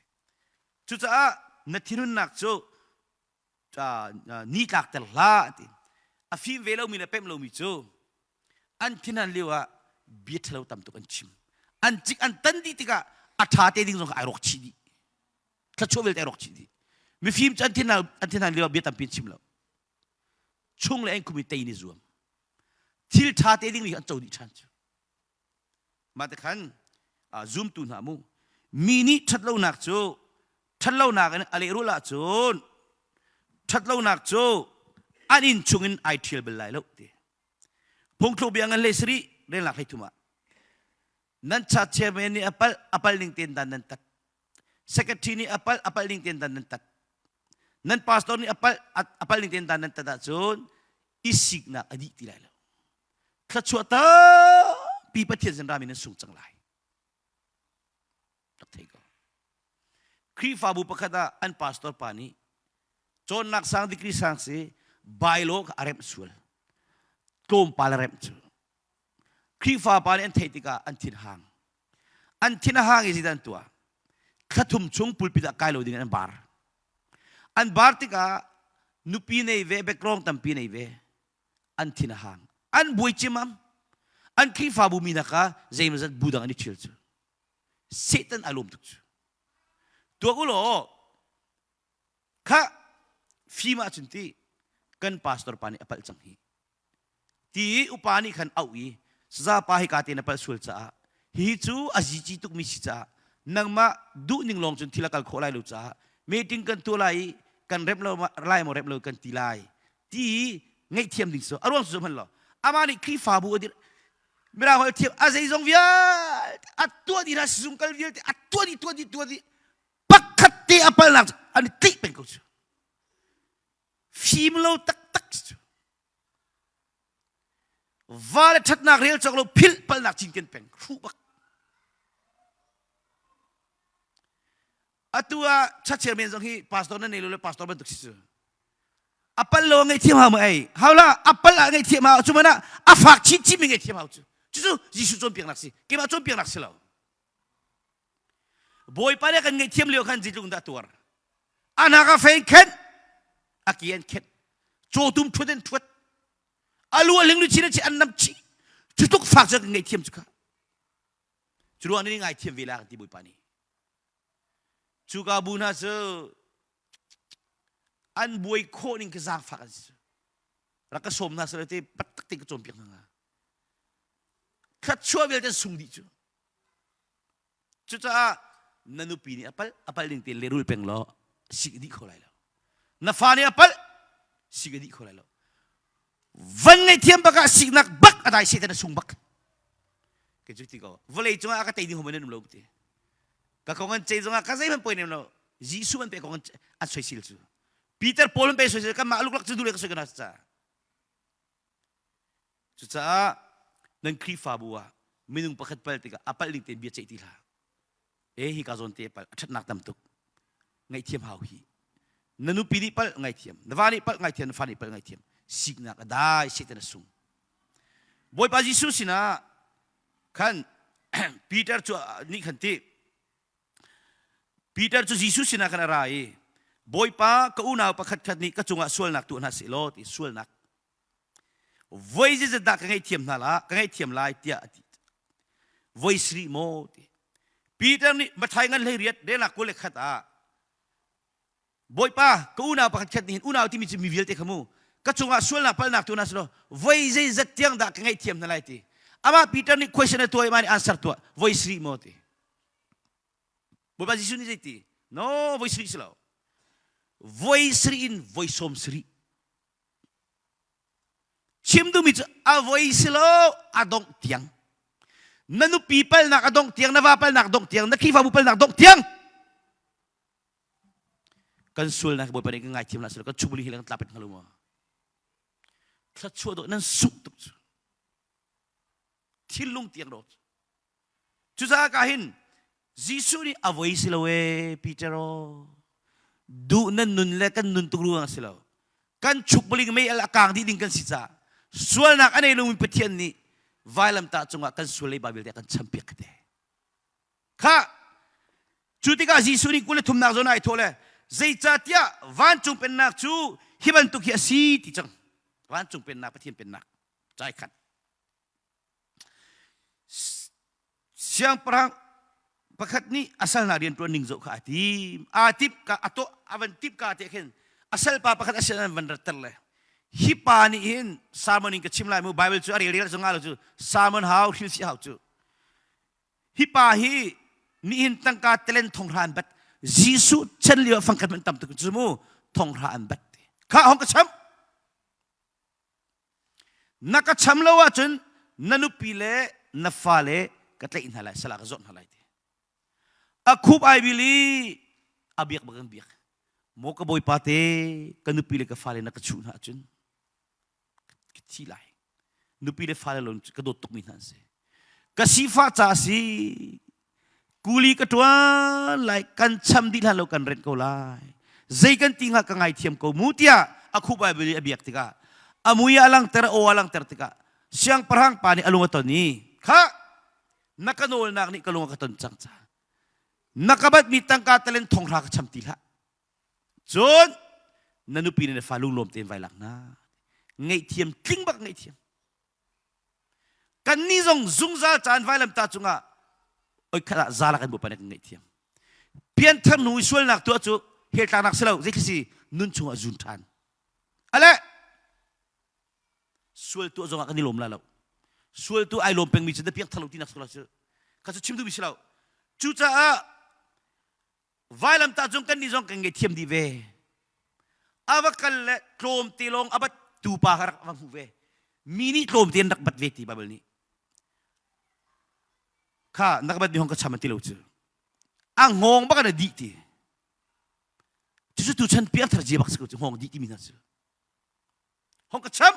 Cucaah na thinhunnak cu ni tlakter hlah ti. A fim ve lomi le pemh lomi cu an thinhan lio ah bia ṭhalo tam tuk an chim. An cik an tan dih tikah a ṭha te ding zong kha ai rawk chih dih. Thluachuah vialte ai rawk chih dih. Mifim cu an thinhan an thinhan lio ah bia tampi an chim lo. Chung le eng khum i tei ni zuam. Thil ṭha te ding mi an co dih ṭhan cu. Mah te khan zumtu hna mu mi nih ṭhatlonak cu ṭhatlonak in a lehrulh ahcun ṭhatlonak cu an inn chungin ai ṭhial bal lai lo ti. Phungthluk bia ngan hlei sarih relnak hlei thum ah nan cha chairman nih a palh a pal ning tein dan nan tat secretary nih a palh a palh ning tein dan nan tat nan pastor nih a palh a palh ning tein dan nan tat ahcun i siknak a dih ti lai lo thluachuah tampi Pathian sin rami nan sung cang lai rak thei ko Khrihfabu pakhat ah an pastor pa nih cawnnak sang degree sang si bylaw kha a remh sual tlawmpal a remh cu Khrihfa pa nih an theih tikah an thin hang an thin a hang i zeidah an tuah thlathum chung pulpit ah kai lo ding in an bar an bar tikah nupi nei ve background tampi nei ve an thin a hang an buai cimam an Khrihfabu mi hna kha zeimawzat bu dang an i ṭhial cu Satan ai lawm tuk cu tuak u law kha fim ahcun ti kan pastor pa nih a palh cang hi ti i upa nih khan auh i saza pa hi ka te na palh sual caah hihi cu a zici tukmi si caah nangmah duh ning lawng cun thil a kal khawh lai lo caah meeting kan tuah lai i kan rep lo lai maw rep lo kan ti lai ti i ngaihthiam ding so a ruang cu hman lo amah nih Khrihfabu a dirh mirang holh thiam a zeizong vialte a tuah dih hna sizung kal vialte a tuah dih tuah dih tuah dih pakhat te a palnak an i tlaih peng ko cu fim lo taktak cu va le ṭhatnak rel cawk lo philh palnak cinken peng hruh bak atu ah church chairman zong hi pastor na nei lo le pastor bantuk si cu a pal lo ngaihthiam hau ma ei hau la a pal ah ngaihthiam hau cu mana a fak chin chin mi ngaihthiam hau cu cucu Jesuh cawnpiaknak si keimah cawnpiaknak si lo Bawipa nih kan ngaihthiam lio khan zeitluk dah tuar anak a fein khenh a ki an khenh cawtum ṭhuat an ṭhuat a lu a ling lu chin an nam chih cu tuk fak cu kan ngaihthiam cu kha cu ruang nih ngaithiam ve la kan ti Bawipa nih cuka bu hna cu an buai khawh ning ka zaangfak an si rak ka sawm hna seh te pat te ka cawnpiak hna thluachuah vialte sung dih cu Cucaah na nupi nih a palh, a palh ning tein lehrul peng law sik dih kho lai lo. Na fa nih a palh, sik a dih kho lai lo. Van ngaihthiam bak ah siknak bak a dai Satan a sung bak. Kei cu ti ko, vawlei cungah a ka tei ding hom nan um lo ti. Ka kong an cei zongah ka zeihmanh poi nem lo. Jesuh an pe kong an soisil cu. Peter Paul an pe soisil kanmah luklak cu duh le ka soi ka na ca. Cucaah nan Khrihfabu ah minung pakhat pal tikah a palh ning tein bia ceih ti hlah. E hi ka zawn te palh a ṭhatnak tam tuk. Ngaihthiam hau hi. Na nupi nih palh ngaithiam, na va nih palh ngaithiam, na fa nih palh ngaithiam. Siknak a dai, Satan a sung. Bawipa Jesuh sinah khan Peter cu nih khan ti Peter cu Jesuh sinah khan a ra i Bawipa ka unau pakhat khat nih ka cungah sualnak tuah hna seh law ti sualnak. Voi zeizat dah ka ngaihthiam hna la, ka ngaihthiam lai tiah a ti. Voi sarih maw ti. Peter nih Mathai ngan 18 relak 21 ah Bawipa, ka unau pakhat khat nih hin unau timi cu mi vialte kha mu ka cungah sualnak palhnak tu na si lo voi zeizat tiang dah ka ngaihthiam hna lai ti. Amah Peter nih question a tuah i mah nih answer tuah voi sarih maw ti. Bawipa Jesuh nih zeiti? No, voi sarih si lo. Voi sarih in voi sawm sarih. Chim duhmi cu a voi si lo a dongh tiang. Na nupi palnak a dongh tiang, na va palnak dongh tiang, na Khrihfabu palnak dongh tiang. Kan sualnak Bawipa nih kan ngaithiam la silo kan chubuli hi le kan tlapet hnga lo maw? Thluachuah dawh nan sungh tuk cu. Thinlung tiang dawh cu. Cucaah ka hin Jesuh nih a voi si lo ee Peter aw. Duh nan nun le kan nun tuk ruang si lo. Kan chukbaling mei al a kang dih ding kan si caah sualnak a nei lomi Pathian nih vailamtah cungah kan sual leiba vialte a kan champiak ka te. Kha cu tikah Jesuh nih 23nak zawn ah ai thawh le zeicahtiah vancung pennak cu hi bantuk hi a si ti cang. Vancung pennak Pathian pennak cai khat. Siangpahrang pakhat nih a salnak rian ṭuan ning zoh kha aa tim. Aa timh ka a tuah a van timh ka te khin a salpa pakhat a sin an van ratter le hi pa nih hin sermon in ka chim lai mu Bible cu a rel rel zong lo cu sermon hau hrilhfiah hau cu hi pa hi nihin tangka telen thonghra an bat Jesuh chan lio ah fangkhat man tam tuk cu mu thonghra an bat kha hong ka cham Na ka cham lo ahcun na nupi le na fale ka tlaih hna lai, sala ka zawt hna lai ti. A khup ai bil i a biak bak in biak. Maw ka bawipa te, ka nupi le ka fale na ka chuh hna ahcun ka thi lai. Nupi le fale lon ka dawt tukmi hna an si. Ka sifah ca a si. Kuli ka ṭuan lai, kan cham dih hlan lo kan renh ko lai. Zei kan ti hnga ka ngaithiam ko mu tiah a khuh Baibal i a biak tikah a mui a langter, a aw a langter tikah siangpahrang pa nih a lung a ton i kha na ka nawlnak nih ka lung a ka ton cang ca na ka batmi tangka talen thonghra ka cham ti hlah cun na nupi le na fa lunglawm tein vai lak hna ngaihthiam tling bak ngaihthiam Kannih zong zungzal caan vailamtah cungah oikhat ah zalak in Bawipa nih kan ngaihthiam. Pianthar hnu i sualnak tuah cu hell tlaknak si lo, zeithil si nun chungah zun ṭhan. Ale sual tuah zongah kan i lawm la lo. Sual tu ai lawm pengmi cu na piangthar lo tinak si lo cu. Kha cu chim duhmi si lo. Cucaah Vailamtah cung kannih zong kan ngaihthiam dih ve. A va kal le tlawmte lawng a bat tu pa kha rak va hmuh ve. Mi nih tlawmte an rak bat ve ti Bible nih. Kha na ka bat mi hong ka cham an ti lo cu. A ngawng bak an a dih ti. Cucu tu chan piangthar je bak si ko cu ngawng dih timi hna cu. Hong ka cham.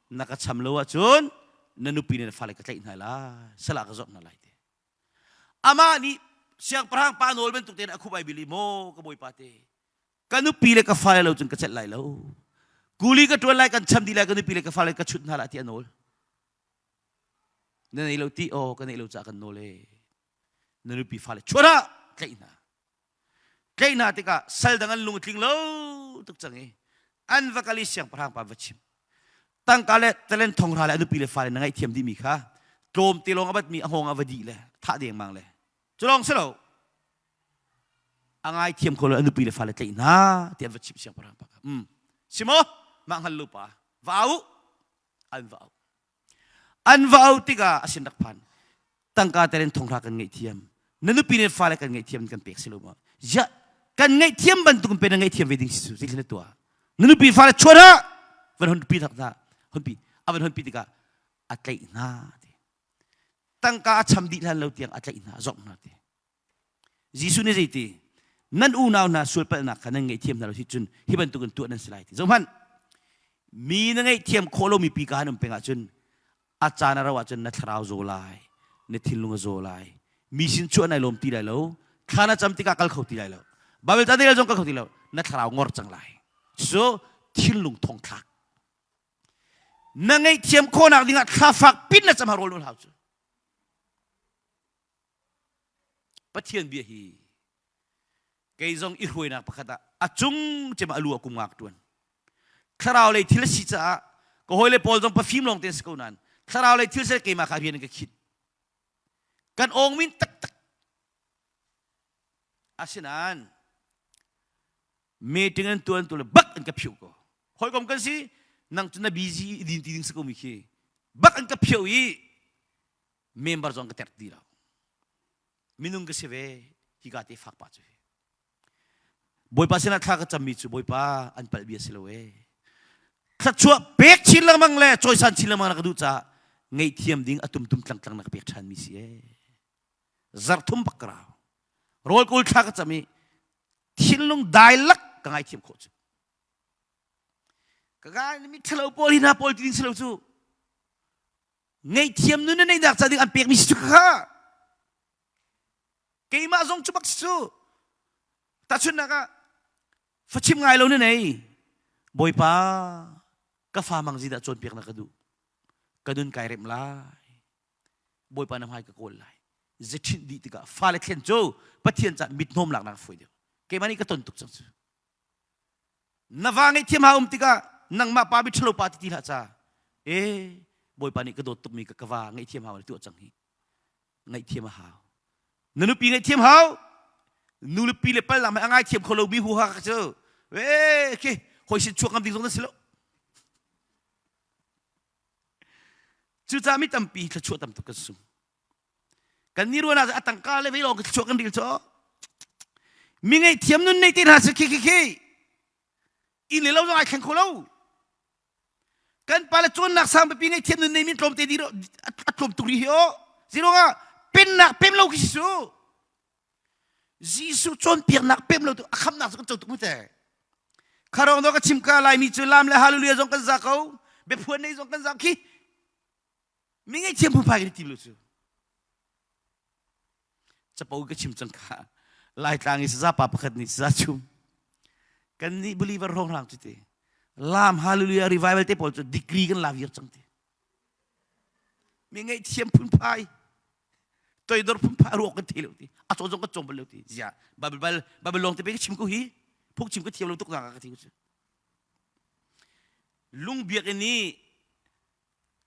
Na ka cham lo ahcun na nupi le na fale ka tlaih hna lai. Salah ka zawt hna lai ti. Amah nih siangpahrang pa nawl bantuk tein a khup ai bil i maw ka bawipa te ka nupi le ka fale lo cun ka celh lai lo kuli ka ṭuan lai kan cham dih lai ka nupi le ka fale ka chut hna lah ti a nawl na nei lo ti aw ka neih lo caah kan nawl e na nupi fale chuah hlah tlaih hna Tlaih hna tikah sal dang an lung a tling lo tuk cang i an va kal i siangpahrang pa va chim. Tangka le talent thonghra le a nupi le fale na ngaihthiam dihmi kha tlawmte lawng a batmi a hngawng ah va dih le thah dengmang le cu lawng si lo a ngaithiam kho lo a nupi le fale tlaih hna ti an va chimh siangpahrang pa kha. Um si maw mah hngal lo pa va au an va au An va auh tikah a sin rak phan. Tangka tel in thonghra kan ngaihthiam. Na nupi le fale kan ngaihthiam kan pek si lo maw? Ya kan ngaihthiam bantuk in pe na ngaihthiam ve ding si cu zeitin na tuah? Na nupi fale chuan ah van hon pi thak hna. Hon pi a van hon pi tikah a tlaih hna ti. Tangka a cham dih hlan lo tiang a tlaih hna, a zok hna ti. Jesuh nih zeiti nan unau hna sualpalhnak kha nan ngaihthiam hna lo si cun hi bantukin tuah nan si lai ti zohhmanh mi na ngaihthiam khawh lomi pi ka han um peng ahcun a caan a rauh ahcun na thlarau zaw lai na thinlung a zaw lai mi sin chuah nai lawm ti lai lo thla na cam tikah kal kho ti lai lo Bible ca zong kal kho ti lo na thlarau ngor cang lai so thinlung thongthlak na ngaihthiam khawhnak dingah thla fak pin na cam ha rawl hau cu Pathian bia hi kei zong i hruainak pakhat ah a cung cem ah a lu ah kum ngak ṭuan. Thlarau lei thil a si caah Ka hawile pawl zong pafim lawng te si ko nain thlarau lei thil sel keimah kha rian in ka khinh. Kan awng min taktak. Asinain meeting an tuan tu le bak an ka phiuh ko. Hawikom kan si nang cu na busy din ti ding si ko mi khi bak an ka phiuh i member zong ka terh ti lo. Minung ka si ve hika te fak pa cu. Bawipa sinah thla ka cammi cu Bawipa an palh bia si lo ee. Thluachuah pek chin lengmang le cawisan chin lengmang na ka duh caah ngaihthiam ding a tumtum tlangtlang na ka pek ṭhanmi si ee. Zarh thum bak ka rau. Rawl kawl thla ka cam i thinlung dai lak ka ngaithiam khawh cu. Ka ngai mi ṭhalo pawl hi hna pawl ti ding si lo cu. Ngaihthiam nun na neihnak ca ding an pekmi si cu kha. Keimah zong cu bak si cu. Tahchunhnak ah, fachim ngai lo na nei. Bawipa, ka fa mang zi dah cawnpiak na ka duh. Ka nun kai remh lai. Bawipa na hmai ka kawl lai. Zeṭhinh dih tikah fale thlen cu Pathian ca mithnawm laknak a fawi deuh. Keimah nih ka ton tuk cang cu. Na va ngaihthiam ha um tikah nangmah pa mi ṭhalo pa ti ti hlah ca. E, Bawipa nih ka dawt tukmi ka ka va ngaihthiam hau tuah cang hi. Ngaihthiam a hau. Na nupi ngaihthiam hau. Nu le pi le pal nak a ngaithiam kho lomi huha ka cu. E, khi hoi sin chuak ngam ding zong na si lo. Cucaah mi tampi thluachuah tam tuk kan sung. Kan ni ruan ah a tangka le vei lawng thluachuah kan ril cu. Mi ngaihthiam nun nei te hna si khi khi khi. Inn le lo zong ai thleng kho lo. Kan pa le cawnnak sang pipi ngaihthiam nun nei min tlawm te di a tlawm tuk rih hi aw. Ziruangah pennak pem lo khi si su. Jesuh cawnpiaknak pem lo tu a khamnak cu kan co tuk mu te. Kharong do ka chim ka laimi cu lam le hallelujah zong kan za ko. Biaphuan nei zong kan za khi. Mi ngaihthiam phunphai kan i tim lo cu. Capo ka chim cang kha. Laitlang i saza pa pakhat nih saza chum. Kan nih believer hrawnghrang cu ti. Lam hallelujah revival te pawl cu degree kan la viar cang ti. Mi ngaihthiam phunphai toidor phunphai ruak kan thei lo ti. A caw zong kan cawng bal lo ti. Zia Bible bal Bible lawng te pe ka chim ko hi. Phuk chim ka thiam lo tuk na ka ti ko cu. Lung biakinn i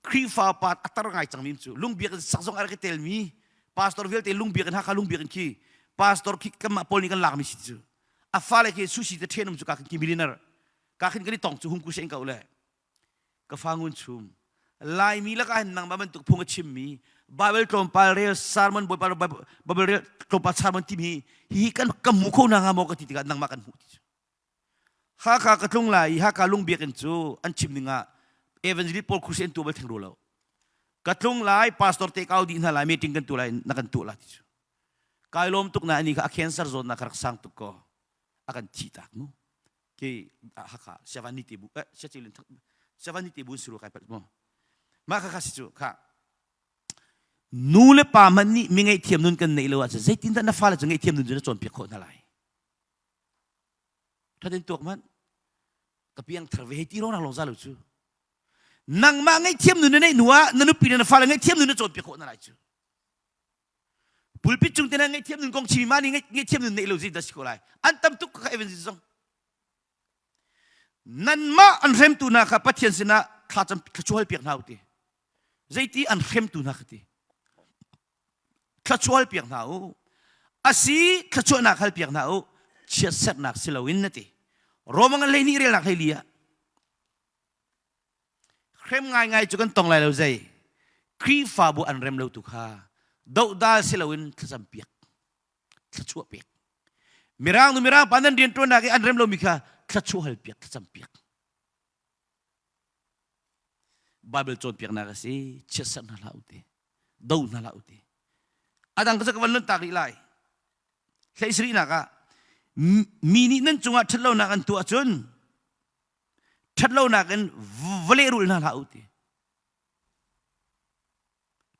Khrihfa pa a tar ngai cangmi cu lungbiak in sak zong a rak i telmi pastor vialte lungbiak in Hakha lungbiak in khi pastor khi kanmah pawl nih kan lakmi si cu a fale khi sushi te ṭhen um cu ka khin ki millionaire ka khin kan i tong cu hung ku se in ka le ka fa ngun chum Laimi lakah hin nangmah bantuk phung a chimmi Bible tlawmpal rel sermon Bawipa Bible rel tlawmpal sermon timi hi kan ka hmu kho hna hnga maw ka ti tikah nangmah kan hmuh ti cu Hakha ka tlung lai i Hakha lung biakinn cu an chim ning ah evangelist pawl khusi an tuah bal theng ru lo. Ka tlung lai pastor te kau dih hna lai meeting kan tu lai na kan tuah la ti cu. Kai lawm tuk na ani kha a cancer zawtnak ka rak sang tuk ko. A kan thi tak mu. Ke Hakha siavan ni te bu eh siachilin siavan ni te bu siru kai pat mo. Mah kha kha si cu kha nu le pa hmanh nih mi ngaihthiam nun kan neih lo ahcun zeitindah na fale cu ngaihthiam nun cu na cawnpiak khawh hna lai? Thatin tuak hmanh ka piang thar ve hei ti rong lawng za lo cu nangmah ngaihthiam nun na neih hnu ah na nupi le na fale ngaihthiam nun na cawnpiak khawh na lai cu pulpit cung te na ngaihthiam nun kong chimi ma nih ngaihthiam nun neih lo zi da si ko lai an tam tuk ka evangelist zong nanmah an hremtu hna kha Pathian sinah thlacam thluachual piak hna u ti zeiti an hremtu hna kha ti thluachual piak hna u asi thluachuahnak hal piak hna u chiatserhnak si loin na ti Roma ngan 12 relnak 14 ah hrem ngaingai cu kan tong lai lo zei Khrihfabu an rem lo tu kha dohdal si loin thlacam piak thluachuah pek mirang nu mirang pa nan rian ṭuannak i an rem lomi kha thluachuah hal piak thlacam piak Bible cawnpiaknak a si chiatserh hna hlah u ti do hna hlah u ti a dang ka van lun tak rih lai hlei sarihnak ah mi nih nan cungah ṭhatlonak an tuah cun ṭhatlonak in va lehrulh hna hlah u ti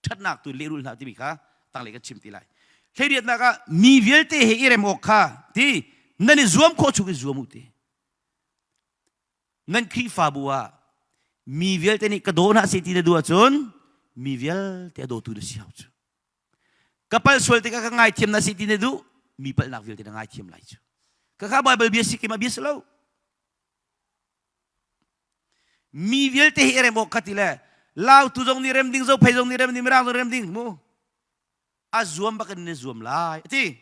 ṭhatnak tu lehrulh hna timi kha tanglei kan chim ti lai hleiriatnak ah mi vialte he i rem awk kha ti nan i zuam khawh chung i zuam u ti Nan Khrihfabu ah mi vialte nih ka daw hna seh ti na duh ahcun mi vialte a dawtu na si hau cu. Ka palh sual tikah ka ngaithiam na si ti na duh mi palhnak vialte na ngaithiam lai cu. Ka kha Bible bia si keimah bia si lo. Mi vialte hi rem awk kha ti le Lautu zong nih rem ding, Zophei zong nih rem ding, Mirang zong rem ding mu. A zuam bak in na zuam lai. Ati.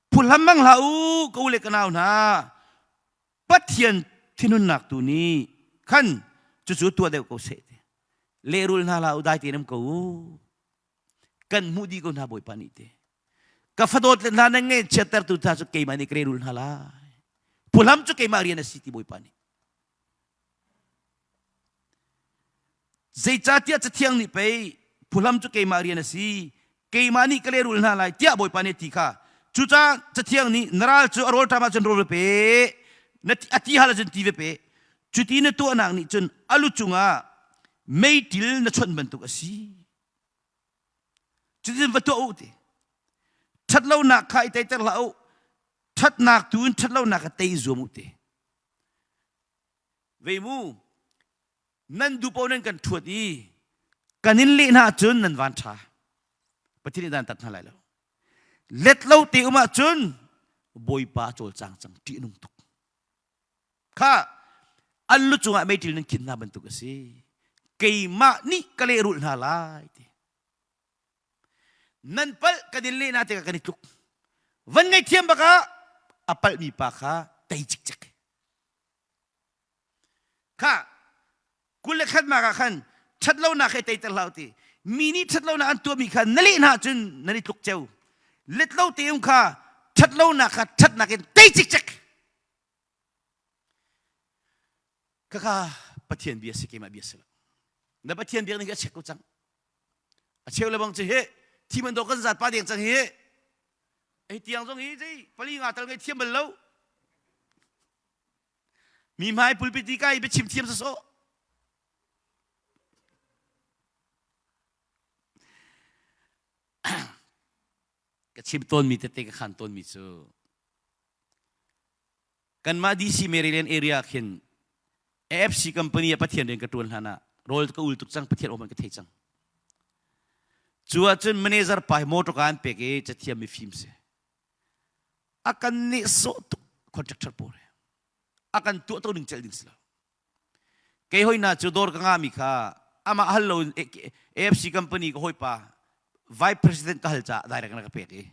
Phuhlam mang hlah u, ka u le ka nau hna. Pathian thinhunnak tu nih khan cucu tuah deuh ko seh ti. Lehrul hna hlah u, dai tein um ko u. Kan hmuh dih ko hna Bawipa nih te. Ka fadawt le hna nan ngeih chiattertu hna cu keimah nih ka lehrul hna lai. Phuhlam cu keimah rian a si ti Bawipa nih. Zeicahtiah Cathiang nih pei phuhlam cu keimah rian a si, keimah nih ka lehrulh hna lai tiah Bawipa nih a ti kha. Cucaah Cathiang nih na ral cu a rawlṭam ahcun rawl va pe, na a ti hal ahcun ti va pe. Cuti na tuahnak nih cun a lu cungah meiṭil na chawnh bantuk a si. Cuticun va tuah u ti. Ṭhatlonak kha i teiter hlah u, ṭhatnak tu in ṭhatlonak kha tei zuam u ti. Vei mu, nan duh paoh nan kan ṭhuat i kan in leh hna ahcun nan van ṭha. Pathian nih dan tat hna lai lo. Let lo te um ahcun Bawipa a cawlcang cang ṭih a nung tuk. Kha an lu cungah meiṭil nan khin hna bantuk a si. Keimah nih ka lehrulh hna lai ti. Nan palh kan in leh na tikah kan i tluk. Van ngaihthiam bak ah a palhmi pa kha tei cikcek. Kha 21 mak ah khan ṭhatlonak he teiter hlah ti. Mi nih ṭhatlonak an tuahmi kha na leh hna cun nan i tluk ceu. Let lo te um kha ṭhatlonak kha ṭhatnak in tei cikcek. Khakha Pathian bia si keimah bia si lo. Na Pathian biak ning hi a check ko cang. A cheu le bang cu hi thi man do kan zat pa deng cang hi. Ei tiang zong hi zei pali nga tal ngai thiam bal lo. Mi hmai pulpit i kai biachim thiam sawsawh. Ka chim tawnmi tete ka khan tawnmi cu Kanmah DC Maryland area khin AFC company ah Pathian rian ka ṭuan hlan ah rawl ka ul tuk cang Pathian aw ka thei cang. Cu ahcun manager pa hi motor ka an pek i cathiam mi fim si. A kan nih sawh tuk contractor pawl he. A kan tuah to ning celh ding si lo. Kei hoi na cu dawr ka ngami kha amah hal lo in AFC company ka hawipa vice president ka hal caah direct na ka pek i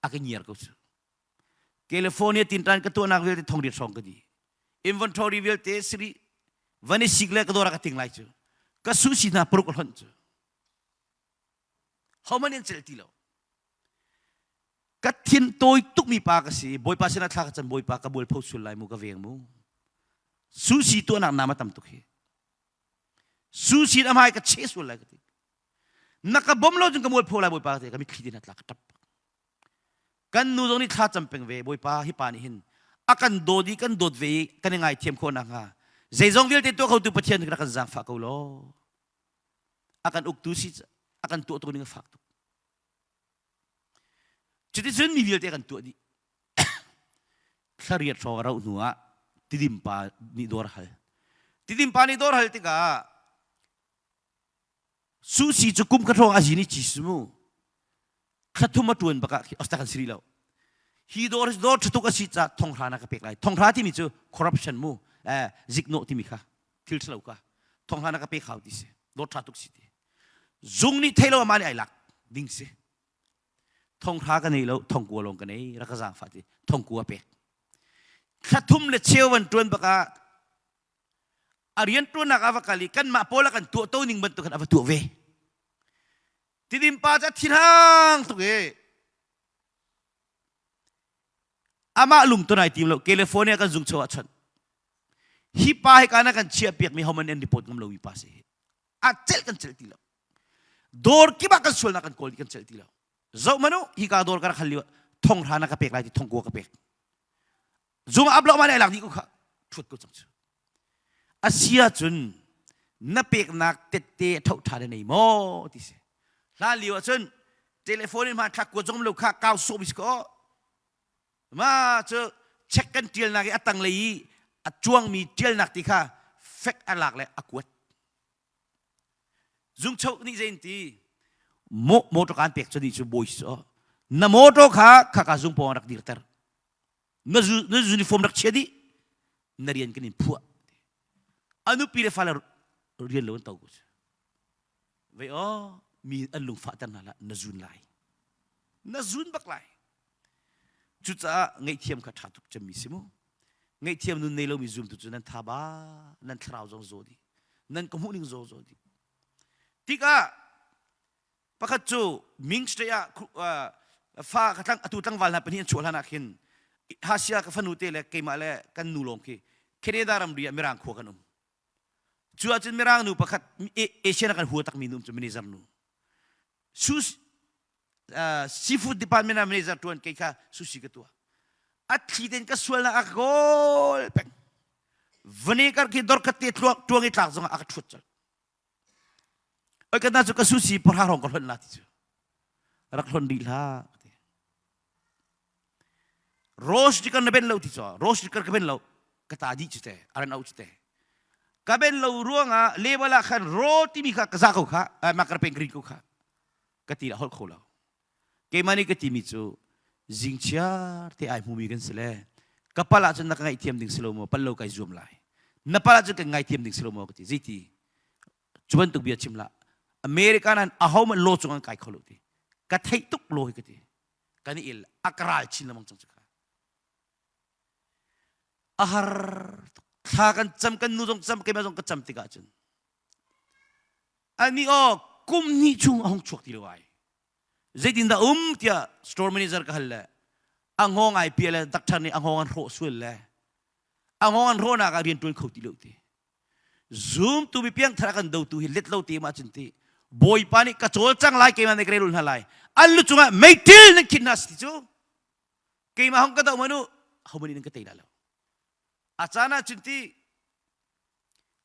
a ka ngiar ko cu. California tinṭan ka tuahnak vialte thongriat hrawng ka di. Inventory vialte siri van i sik le ka dawr ah ka ting lai cu. Ka sushi hna paruk a hlonh cu. Hohmanh an celh ti lo. Ka thin tawi tukmi pa ka si. Bawipa sinah thla ka cam Bawipa ka bualpho sul lai mu ka veng mu. Sushi tuahnak nam a tam tuk hi. Sushi a hmai ka che sual lai ka ti. Na ka bom lo cun ka mualpho lai Bawipa ka ti. Ka mitthli te hna tla ka ṭap. Kan nu zong nih thla cam peng ve Bawipa hi pa nih hin a kan dawt i kan dawt ve i kan i ngaithiam khawh nakhnga zeizong vialte tuah khotu Pathian rak kan zaangfah ko law a kan uktu si a kan tuah tuk ning a fak tuk cuticun mi vialte kan tuah dih thlariat hrawng a rauh hnu ah tidim pa nih dawr hal tidim pa nih dawr hal tikah Susi cu kum khat hrawng a zin i ci mu. Thla thum a ṭuan bak ah khi kan si rih lo. Hi dawr dawr ṭhatuk a si caah thonghra na ka pek lai. Thonghra timi cu corruption mu, eh, ziknawh timi kha thil ṭhalo kha thonghra na ka pek hau ti si. Dawr ṭha tuk si ti. Zung nih thei lo amah nih ai lak ding si. Thonghra ka nei lo, thongkua lawng ka nei, rak ka zaangfah ti. Thongkua pek. Thla thum le cheu van ṭuan bak ah a rianṭuannak a va kal i kanmah pawl a kan tuah to ning bantuk khan a va tuah ve. Tidim pa cu a thinhang tuk i amah lungton ai tim lo California kan zung cho ah chon hi pa hi kana kan chiah piak mi homan an report ngam lo mi pa si a celh kan celh ti lo dawr kip ah kan sualnak kan kawl kan celh ti lo zoh manu hi ka dawr ka rak hal lio thong hra na ka pek lai ti thong kua ka pek Zung ap lo ma le lak dih ko kha ṭhut ko cang cu. Asia cun na peknak tette tho ṭha na nei maw ti si. Hlan lio ahcun telephone in hmanthlak kuat zong lo kha kau sawh bis ko. Ma cu check kan ṭialnak i a tanglei i a cuangmi ṭialnak ti kha fek a lak le a kuat. Zungcho nih zein ti motor kan pek cu ni cu bawi si na motor kha khaka zung pawng rak dirter na uniform rak chia dih na rian kan in phuah. A nupi le fale rian lo an to ko cu. Vei aw mi an lungfahter hna hlah na zun lai. Na zun bak lai. Cucaah ngaihthiam kha ṭha tuk cemmi si mu. Ngaihthiam nun nei lomi zumtu cu nan tha ba, nan thlarau zong zaw dih. Nan ka hmuh ning zaw zaw dih. Tikah pakhat cu Ming State ah fa ka tlang atu tlangval hna pahnih an chuah hlan ah khin Hasia ka fanu te le keimah le kan nu lawng khi Canada ramri ah Mirang khua kan um. Cu ahcun Mirang nu pakhat Asian ah kan hua takmi nu um cu manager nu. Sus seafood department ah manager tuan kei kha sushi ka tuah. A thli ten ka sualnak a ka kawl peng. Vane kar khi dor khat te tluak tuang i tlak zong ah a ka thuat colh. Oi ka na cu ka sushi pahra hrawng ka hlonh la ti cu. Rak hlonh rih hlah. Rose dikar na ben lo ti cu. Rose dikar ka ben lo. Ka ta dih cu te. Aran au cu te. Ka ben lo ruangah level ah khan ro timi kha ka za ko kha. Ma ka pen green ko kha. Ka ti la holh kho lo. Keimah nih ka timi cu zingchiar te ai hmumi kan si le ka pal ahcun na ka ngaihthiam ding si lo maw pal lo kai zuam lai na pal ahcun kan ngaithiam ding si lo maw ka ti zeiti cu bantuk bia chim lah America nan aho man law cung an kai kho lo ti ka theih tuk lo hi ka ti kan i el a ka ral chin lamang cang cu kha a har tuk thla kan cam kan nu zong cam keimah zong ka cam tikah cun ani aw kum hnih chung a hung chuak ti lo ai zeitindah um tiah store manager ka hal le a ngawng ai pia le doctor nih a ngawng an hrawh sual le a ngawng an hrawhnak ah rian tuan kho ti lo ti zumtu mi piangthar kan dotu hi let lo te ma cun ti bawipa nih ka cawl cang lai keimah nih ka relul hna lai an lu cungah meitil nan khin hna si cu keimah hong ka do manu homani nan ka tei la lo a caan ah cun ti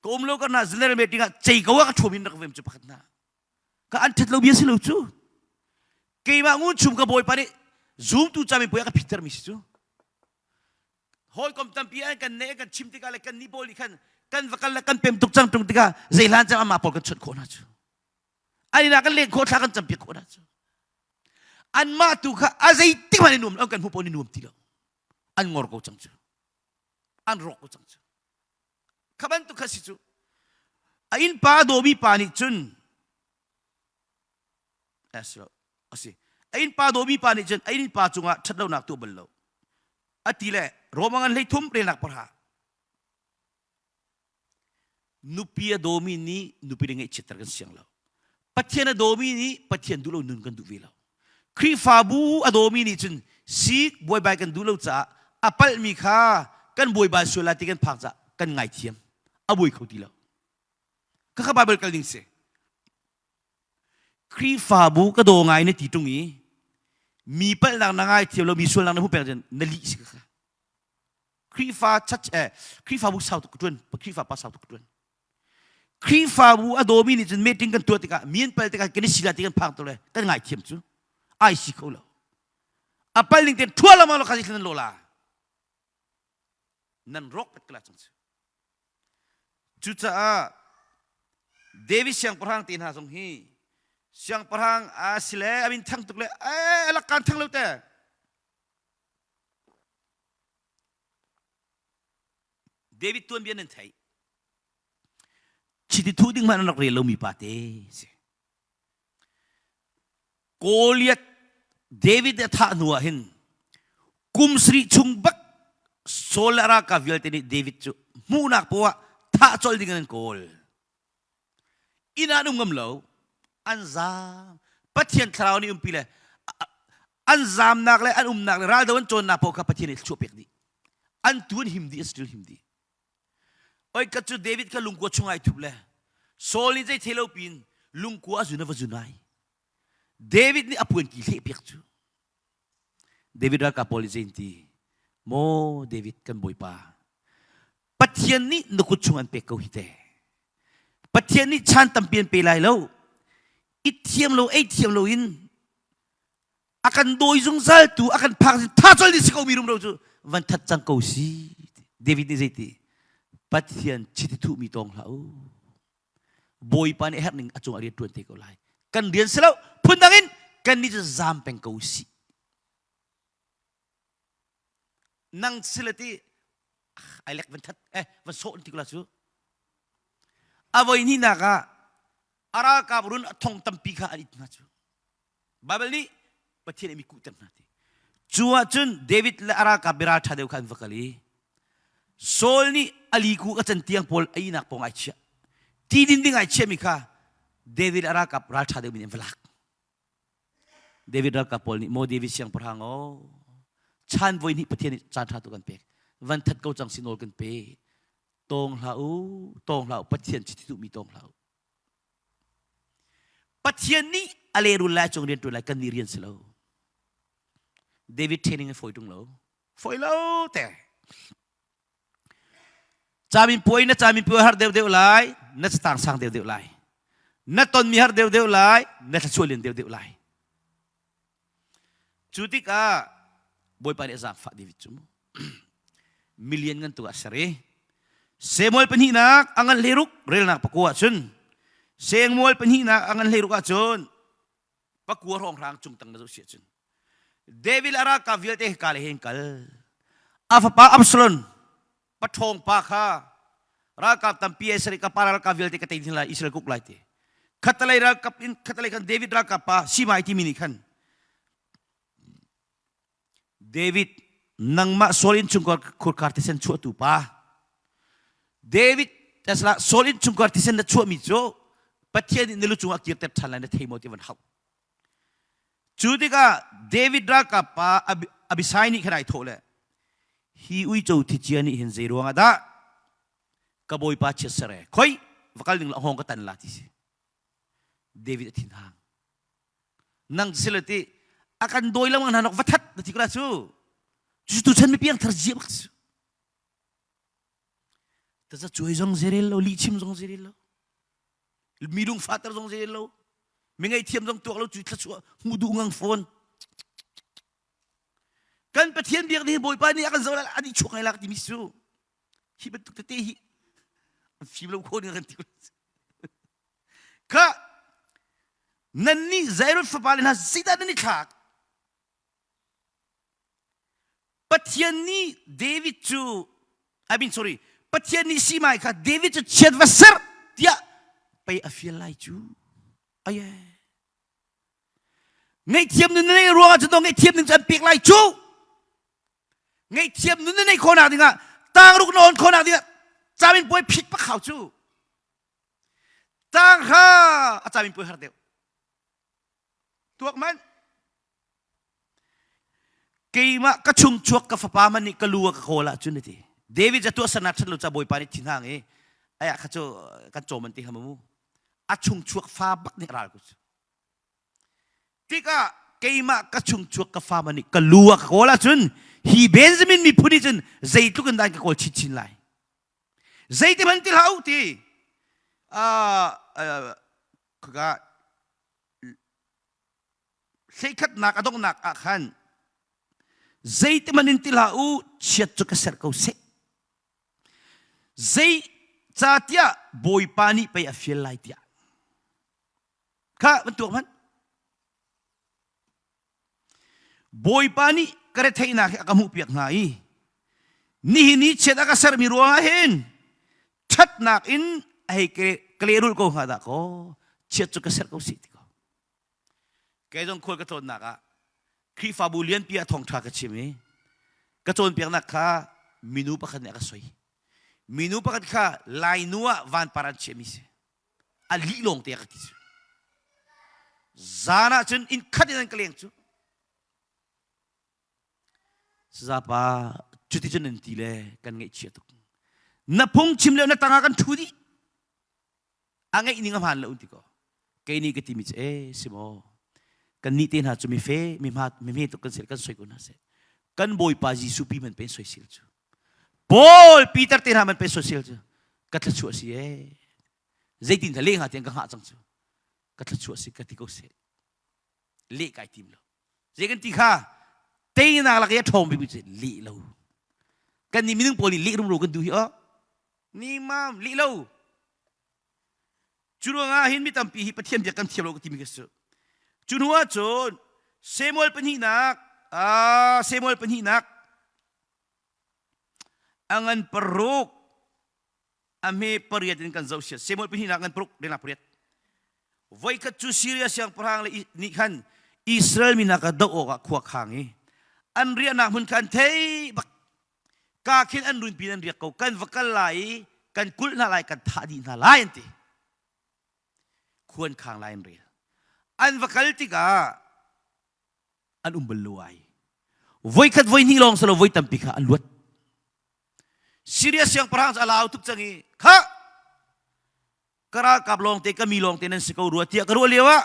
ka um lo karna general meeting ah cei ko ah ka thuam in rak vem cu pakhat hna ka an that lo bia si lo cu keimah ngun chum ka bawipa nih zumtu cami puai a ka phiter mi si cu hawikom tampi an kan ne kan chim tikah le kan ni pawl nih khan kan va kal le kan pem tuk cang tung tikah zei hlan cang amah pawl kan chawnh khawh hna cu an inn ah kan len khawh thla kan campiak khawh hna cu anmah tu kha a zeitik hmanh i nuam lo kan hmuh pawl ni nuam ti lo an ngor ko cang cu an rawk ko cang cu kha bantuk kha si cu a innpa a dawmi pa nih cun asi a innpa dawmi pa nih cun a innpa cungah ṭhatlonak tuah bal lo a ti le Roma ngan 13 relnak pahra Nupi a dawmi nih nupi le ngaihchiatter kan siang lo. Pathian a dawmi nih Pathian duh lo nun kan duh ve lo. Khrihfabu a dawmi nih cun sik buaibai kan duh lo caah a palhmi kha kan buaibai sual lai ti kan phak caah kan ngaithiam. A buai kho ti lo. Khakha Bible kal ding si. Khrihfabu ka daw ngai na ti ṭung i mi palhnak na ngaithiam lo mi sualnak na hmu peng cun na lih si kha. Khrihfa church eh Khrihfabu sau tuk ka ṭuan Khrihfa pa sau tuk ka ṭuan Khrihfabu a dawmi nih cun meeting kan tuah tikah mi an pal tikah kan i si lai ti kan phang to le kan ngaithiam cu ai si kho lo a pal ning ten thua lama lo kha nan lo la nan rawk pet kala cang cu cucaah David siangpahrang te hna zong hi siangpahrang a si le a min thang tuk le eh alak kan thang lo te David tuanbia nan theih. Chiti thuh ding hmanh an rak rel lomi pa te si. Goliath David a thah hnu ah hin kum sarih chung bak Saul le ralkap vialte nih David cu hmuhnak poah thah colh ding in an kawl. Inn ah an um ngam lo. An zaam. Pathian thlarau nih umpi le an zaamnak le an umnak le raldo an cawnnak paoh kha Pathian nih thluachuah pek dih. An tu an him dih, an still him dih. Oi ka cu David kha lungkua chung ai thup le Saul nih zei thei lo pin lungkua a zun a va zun ai. David nih a puan ki hleh piak cu. David ralkap pawl nih zei an ti? Maw David kan bawipa, Pathian nih na kut chung an pek ko hi te. Pathian nih chan tampi an pe lai lo. I thiam lo, ei thiam lo in a kan dawi zungzal tu a kan phak tha chol ni si ko mi rumro cu van that cang ko si. David nih zeiti Pathian chiti thuh mi tawng hlah u. Bawipa nih herh ning a cung ah rian tuan te ko lai. Kan rian si lo phundang in kan nih cu zam peng ko si. Nang sila ti ai lek van that eh van sawh ti ko la cu. A voi hnihnak ah a ralkap run a thong tampi kha an it hna cu. Baibal nih Pathian nih mi kuhter hna ti. Cu ahcun David le a ralkap biaral ṭha deuh kha an va kal i Saul nih a liku a can tiang pawl a ihnak pawng ai chiah. Ti din ding ai chiahmi kha David le a ralkap ral ṭha deuh min an va lak. David ralkap pawl nih maw David siangpahrang aw chan voi hnih Pathian nih caan ṭha tu kan pek. Van that ko cang si nawl kan pe. Tawng hlah u, tawng hlah u, Pathian chiti duhmi tawng hlah u. Pathian nih a lehrul lai cung rian ṭuan lai kan nih rian si lo. David training a fawi ṭung lo. Fawi lo te. Camin puai na camin puai har deuh deuh lai, na catang sang deuh deuh lai. Na tonmi har deuh deuh lai, na thluachuah lian deuh deuh lai. Cu tikah Bawipa nih a zaangfah David cu milian ngan tu ah ser i Samuel pahnihnak a ngan hleiruk relnak pakua ahcun Samuel pahnihnak a ngan hleiruk ahcun pakua hrawnghrang cung tang na zoh si ahcun David a ralkap vialte ka le hen kal a fapa Absalom paṭhawng pa kha ralkap tampi ai sari ka pa ralkap vialte ka tei hna lai Israel kuk lai ti khatalei ralkap in khatalei khan David ralkap pa Simai timi nih khan David nangmah Saul in chungkhar khurkhar thisen chuahtu pa David tasla Saul in chungkhar thisen na chuahmi cu Pathian nih na lu cungah kirter ṭhan lai na thei maw ti van hauh Cu tikah David ralkap pa Abishai nih khan ai thawh le hi uico thicia nih hin zei ruangah dah ka bawipa chiat ser e khoi va kal ding la hong ka tan la ti si David a thinhang nang sila ti a kan dawi lengmang hna nok va that na ti kula cu cu tu chan mi piang thar zia bak cu ta cuai zong zerel lo lih chim zong zerel lo mi lungfahter zong zei lo mi ngaihthiam zong tuak lo cu thluachuah hmuh duh ngang fawn kan pathian biak nih bawipa nih a kan zoh an i chuak ngai lak timi su hi bantuk tete hi an fim lo kho ning kan ti kha nan nih Zairut fapa le hna zeidah nan i thlak Pathian nih David cu I mean sorry Pathian nih Simai kha David cu chiat va ser tiah pei a fial lai cu aye ngaihthiam nun na neih ruangah cun ngaihthiam ning cu an pek lai cu ngaihthiam nun na neih khawhnak dingah tangruk na on khawhnak dingah camin puai phit pak hau cu tang kha a camin puai har deuh tuak man Keimah ka chung chuak ka fapa man nih ka lu a ka kawl ahcun a ti. David ca tuahsernak ṭhat lo ca Bawipa nih thinhang i aya kha cu kan cawm an ti ham mu. A chung chuak fa bak nih ral ku cu. Tikah keimah ka chung chuak ka fa man nih ka lu a ka kawl ahcun hi Benjamin miphun nih cun zeitluk in dah an ka kawl chinchin lai. Zeiti hmanh ti hlah u ti. Uh, uh, khaka hleikhatnak a donghnak ah khan zeitihmanh in ti hlah u chiat cu ka serh ko seh zei ca tiah bawipa nih pei a fial lai tiah kha bantuk hmanh bawipa nih ka retheihnak hi a ka hmuhpiak hna i nihin i chiat a ka sermi ruangah hin ṭhatnak in a hei ka lehrulh ko hnga dah kaw chiat cu ka serh ko sih ti ko Kei zong khual ka tlawnnak ah Khrihfabu lianpi ah thawngṭha ka chim i ka cawnpiaknak kha minu pakhat nih a ka soi. Minu pakhat kha Lainu ah vanpar an chiahmi si. A lih lawng te a ka ti cu. Zan ah cun inn khat in an ka leng cu. Sazapa cuti cun nan ti le kan ngaihchia tuk. Na phungchim le na tangah kan ṭhu dih. A ngeih ning a hmaan lo ti ko kei nih ka timi cu e si maw kan nih te hna cu mi fe mi hma mi hme tuk kan sel kan soi ko hna seh kan bawipa Jesuh pi man pen soisel cu Paul Peter te hna man pen soisel cu ka thluachuah si e zeitin dah leh hnga tiang ka hngah cang cu ka thluachuah si ka ti ko seh leh kai tim lo zei kan ti kha teinak lak i a ṭhawng bik cu leh lo kan nih minung pawl nih leh rumro kan duh hi oh ni mam lih lo cu ruangah hin mi tampi hi Pathian bia kan thiam lo ka timi ka si cu hnu ah cun Samuel pahnihnak Samuel pahnihnak a ngan paruk. A hme pariat in kan zoh sia. Samuel pahnihnak ngan paruk lengnak pariat. Voikhat cu Syria siangpahrang le nih khan Israel mi hna kha doh awkah khua khang i an riahnak hmun kha an thei bak. Ka khin an runpi an riak ko. Kan va kal lai i kan kulh hna lai, kan thah dih hna lai an ti. Khuan khang lai an rel. An va kal tikah an um bal lo ai. Voikhat voihnih lawng si lo voi tampi kha an luat. Syria siangpahrang cu a lau tuk cang i kha ka ralkap lawngte ka mi lawngte nan si ko rua tiah ka ruah lio ah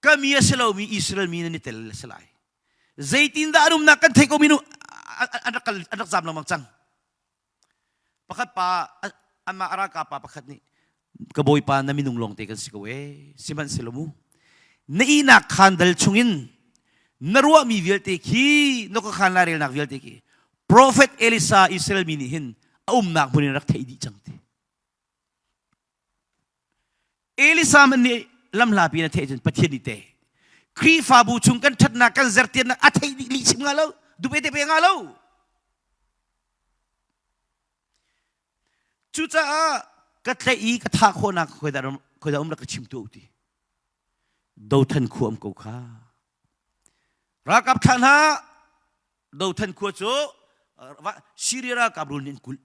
ka mi a si lomi Israel mi nan i tel a si lai. Zeitindah an umnak kan theih ko mi nu an rak kal an rak zam lengmang cang. Pakhat pa amah ralkap pa pakhat nih ka bawipa na minung lawngte kan si ko ee sihmanhsehlaw mu na ihnak khaan dal chungin na ruahmi vialte khi na ka khaan lairelnak vialte khi profet Elisa Israel mi nih hin a umnak hmun in rak theih dih cang ti Elisa man nih lamhlapi na theih cun Pathian nih te Khrihfabu chung kan ṭhatnak kan zertiannak a theih dih lih chim nga lo dupe te pe nga lo Cucaah ka tlaih i ka thah khawhnak khoidah um rak ka chim tuah u ti. Dothan khua um ko kha. Ralkap thlah hna Dothan khua cu Syria ralkap rul nih an kulh.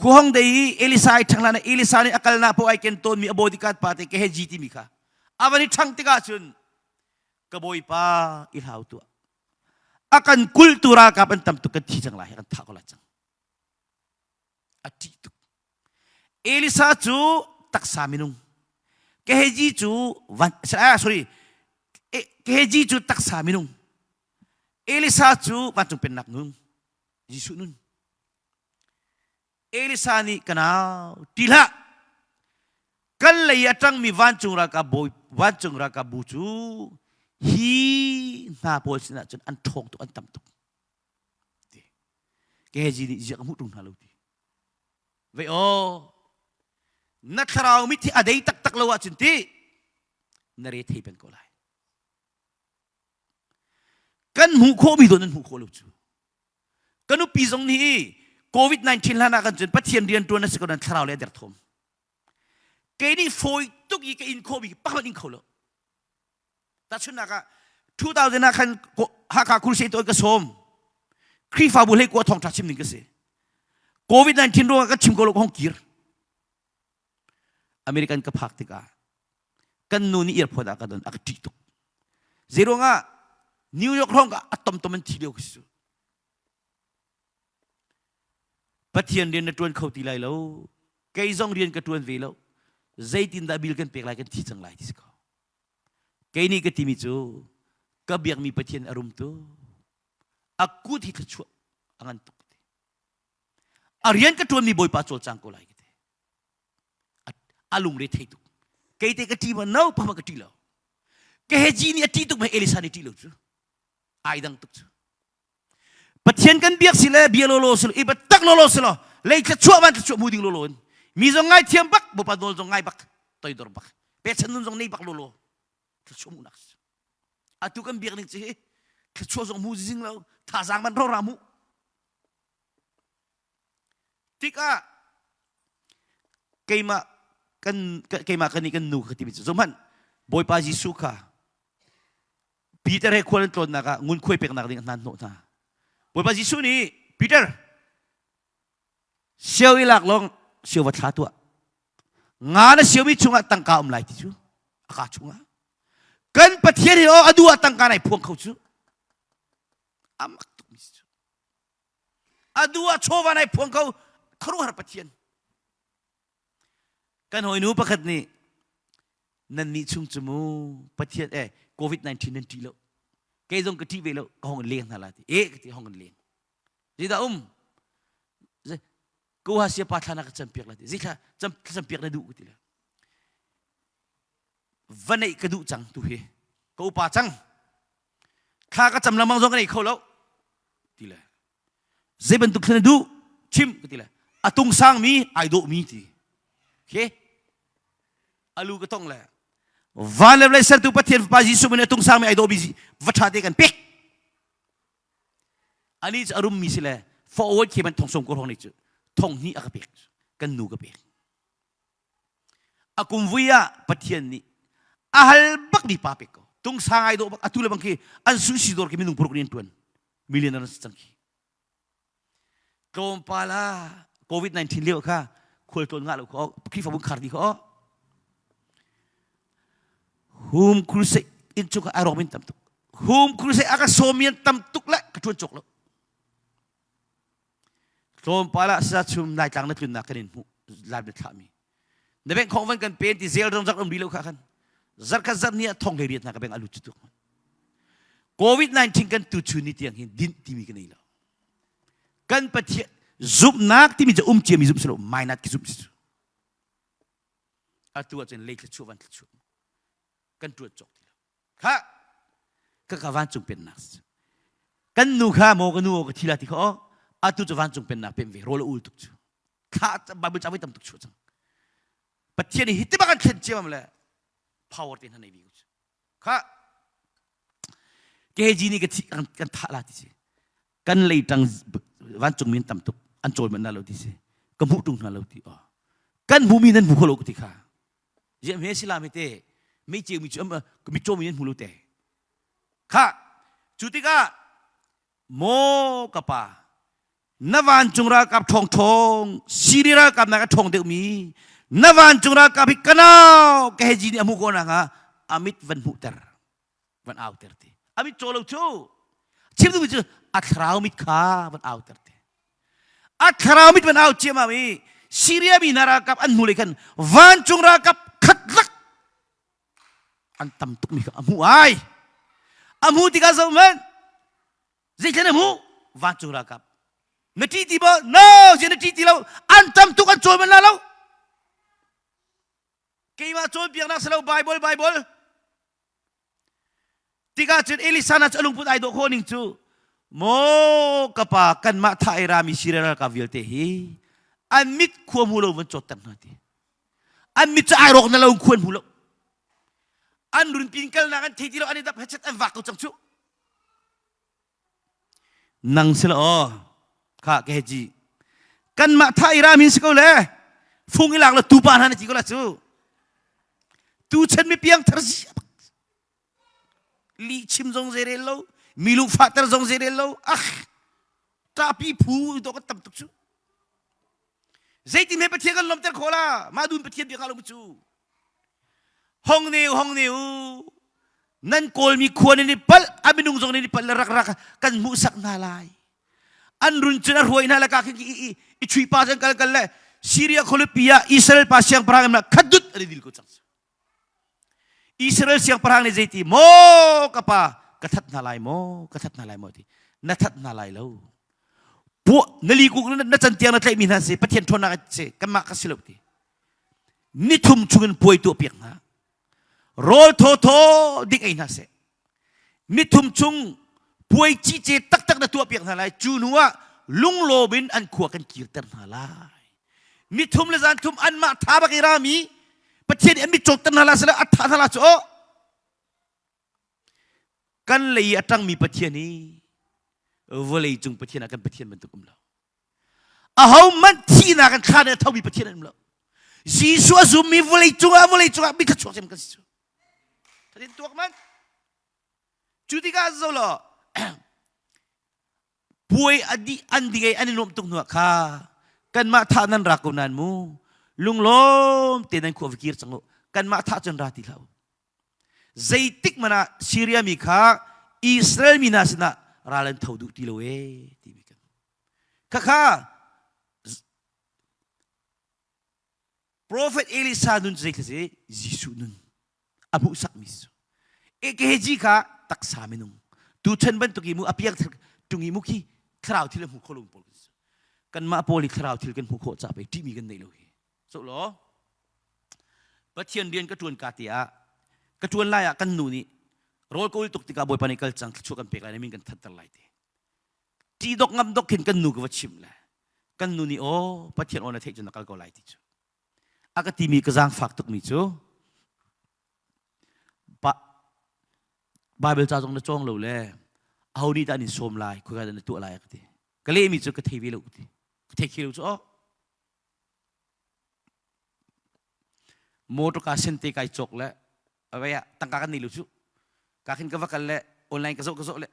Khuahong dei i Elisa ai ṭhang hlan Elisa nih a kalnak paoh ai ken tawnmi a bodyguard pa te Gehazi timi kha a van i ṭhang tikah cun ka bawipa i hlau tuah. A kan kulhtu ralkap an tam tuk kan thi cang lai kan thah ko lai cang. A ṭih tuk. Elisa cu taksa minung. Gehazi cu van ah, sorry. Gehazi cu taksa minung. Elisa cu vancung pennak nun. Jesuh nun. Elisa nih ka nau ti hlah. Kan lei a ṭangmi vancung ralkap bawi vancung ralkap bu cu hi hna pawl sinah cun an ṭhawng tuk an tam tuk. Ti. Gehazi nih ziak a hmuh ṭung hna lo ti. Vei aw, na thlarau mit hi a dei taktak lo ahcun ti na re thei peng ko lai. Kan hmuh khawhmi dawh nan hmuh khawh lo cu. Ka nupi zong nih COVID-19 hlan ah kan cun Pathian rian ṭuan a si ko nan thlarau le a derthawm. Kei nih fawi tuk i ka in khawhmi pakhat in kho lo. Tahchunhnak ah 2000 ah khan Hakha Crusade tuah ka sawm. Khrihfabu hlei kua thawngṭha chim ding ka si. COVID-19 ruangah ka chim ko lo ka hong kir. American ka phak tikah kan nu nih airport ah ka don a ka ṭih tuk. Zei ruangah New York hrawng ka a tomtom an thi lio ka si cu. Pathian rian na ṭuan kho ti lai lo. Kei zong rian ka ṭuan ve lo. Zeitindah bil kan pek lai kan thi cang lai ti si ko. Kei nih ka timi cu ka biakmi Pathian a rum tu a kut hi thluachuah a ngan tuk ti. A rian ka ṭuanmi Bawipa cawlcang ko lai ka ti. A lungre thei tuk. Kei te ka ṭi ma no pa ma ka ṭi lo. Gehazi nih a ṭih tuk ma Elisa nih ṭih lo cu. Ai dang tuk cu. Pathian kan biak si le bia lawlaw si lo i tak lawlaw si lo lei thluachuah van thluachuah mu ding lawlaw in mi zong ngai thiam bak Bawipa nawl zong ngai bak toidor bak pechan nun zong nei bak lawlaw thluachuah mu nak atu kan biak ning ci hi thluachuah zong mu zing lo thazaang man rora mu tikah keimah kan keimah kan nih kan nu ka timi cu zohhmanh Bawipa Jesuh kha Peter he khual an tlawnnak ah ngunkhuai peknak ding a hnan hnawh hna. Bawipa Jesuh nih Peter sio i lak lawng sio va thla tuah. Nga na siomi chungah tangka um lai ti cu a ka chungah. Kan Pathian hi aw a duh ah tangka nai phuang kho cu. A mak tukmi si cu. A duh ah chawva nai phuang kho khuaruahhar Pathian. Kan hawinu pakhat nih nannih chung cu mu Pathian eh COVID-19 nan ṭih lo. Kei zong ka ṭih ve lo ka hong in leng hna la ti. Eh ka ti hong in leng. Zeidah um? Ko ha sia pa thla na ka campiak la ti. Zei thla cam campiak na duh ka ti le. Va neih ka duh cang tu hi. Ka upa cang. Thla ka cam lengmang zong ka nei kho lo. Ti le. Zei bantuk thil na duh? Chim ka ti le. A tung sangmi ai dawhmi ti. Okay? Alu ka tong le. Van le vawlei sertu Pathian Fapa Jesuh min a tung sangmi ai dawhmi va ṭha te kan pek. Ani cu a rummi si le forward khi man thong som ko hrawng nih cu thong hnih a ka pek. Kan nu ka pek. A kum vui ah Pathian nih a hal bak mi pa pek ko. Tung sang ai dawh bak atu le bang khi an su si dawr khi minung paruk nih an tuan. Millionaire an si cang khi. Tlawmpal ah COVID-19 lio kha khualtlawn ngah lo kho Khrihfabu khar dih kho. Home crusade in cu ka ai rawk min tam tuk. Home crusade a ka sawm mi an tam tuk le ka ṭuan cawk lo. Tlawmpal ah sa chum Laitlang na tlunnak kan in hmuh live na thlahmi. Na bank khong van kan pen ti zel rong zak um rih lo kha khan. Zarkhat zarh ni ah thong hlei riat hna ka bank a lut cu tuk. COVID-19 kan tu chun ni tiang hin dinh timi ka nei lo. Kan Pathian zumhnak timi cu um ciami zumh si lo, mainat ki zumh si cu. Atu ahcun lei thluachuah van thluachuah kan ṭuan cawk ti lo. Kha ka ka vancung pennak kan nu kha maw ka nu ka thi la ti kha aw atu cu vancung pennak pem ve rawl a ul tuk cu thla Bible ca voi tam tuk chuah cang Pathian hi ti bak an thlen ciamam le power te hna nei vi cu kha KG nih ka thi kan thah la ti si kan lei tang vancung min tam tuk an cawl manh na lo ti si ka hmuh tung hna lo ti aw kan hmu mi nan hmu kho lo ti kha Ziah hme si la me te mei ceu mi cu mi caw mi nan hmu lo te kha cu tikah maw ka pa na vancung ralkap ṭhawng ṭhawng Syria ralkap nak a ṭhawng deuhmi na vancung ralkap hi kanau ka heji nih a hmuh ko na hnga a mit van hmuhter van auter ti a mit caw lo cu chim duhmi cu a thlarau mit kha van auter ti a thlarau mit van au ciammam i Syria mi hna ralkap an hnu lei khan vancung ralkap khat lak an tam tukmi kha a hmuh ai a hmuh tikah zoh hmanh zeithlen a hmuh vancung ralkap na ṭih ti maw no zia na ṭih ti lo an tam tuk an cawl man la lo keimah cawnpiaknak si lo Bible Bible Tikah cun Elisa na cu a lungput ai dawh khawh ning cu maw ka pa kanmah thah i rami Syria ralkap vialte hi an mit khua hmu lo van cawtter hna ti. An mit cu ai rawk na lo khua an hmu lo. An run pin kalnak an thei ti lo an i dap hechet an vak ko cang cu. Nang si la aw kha ke ji kanmah thah i rami si ko le fung i lak le tupa hna na ti ko la cu tu chan mi piang thar si lih chim zong zei rel lo mi lungfahter zong zei rel lo ah ṭahpi phu dawh kan tam tuk cu zeitin he Pathian kan lawmter khawh la mah dun Pathian biak lo cu hong ne hong ne u nan kawlmi khua nan i palh a minung zong nan i palh le rak rak kan hmuhsak hna lai an run cun a hruai hna le ka khin i i chui pa zan kal kal le Syria khualipi ah Israel pa siangpahrang in khat dut an i dil ko cang Israel siangpahrang nih zeiti maw ka pa ka that hna lai maw ka that hna lai maw ti na that hna lai lo puah na likuk na cantiang na tlaihmi hna si Pathian ṭhawnnak si kanmah ka si lo ti nithum chungin puai tuah piak hna rawl thawthaw ding ei hna seh nithum chung puai cice taktak na tuah piak hna lai cu hnu ah lunglawm in an khua kan kirter hna lai nithum le zan thum anmah tha bak i rami Pathian nih an mit cawtter hna la sila a tha hna la cu kan lei i a ṭangmi Pathian hi vawlei cung Pathian ah kan Pathian bantuk um lo ahohmanh thihnak in thla nih a thomi Pathian an um lo Jesuh a zummi vawlei cungah vawlei cungah mi thluachuak cem kan si cu Thatin tuak man cu tikah zo law puai a dih an ding ei an i nuamh tuk hnuah kha kanmah thah nan ra ko nan mu lunglawm te nan khua va kir cang u kanmah thah cun ra ti hlah u zeitik man ah Syria mi kha Israel mi hna sinah ral an tho duh ti lo e timi kan khakha Prophet Elisa nun cu zei si Jesuh nun a hmuhsakmi cu EKG kha taksa minung tuchan bantuk i mu a piang tung i mu khi thlarau thil a hmu kho lo pawl kanmah pawl hi thlarau thil kan hmuh khawh ca pei ṭihmi kan nei lo hi so law Pathian rian ka ṭuan ka ti ah ka ṭuan lai ah kan nu nih rawl ka ul tuk tikah Bawipa nih kal cang thluachuah kan pek lai na min kan thatter lai ti ṭih dok ngam dok khin kan nu ka va chimh le kan nu nih aw Pathian aw na theih cun na kal ko lai ti cu a ka timi ka zaangfak tukmi cu Bible ca zong na cawng lo le aho nih dah an in sawm lai khoika dah na tuah lai a ka ti ka lehmi cu ka thei ve lo ka ti ka thei khi lo cu aw. Motor ka sen te kai cawk le avei ah tangka kan nei lo cu. Ka khin ka va kal le online ka zoh ka zoh le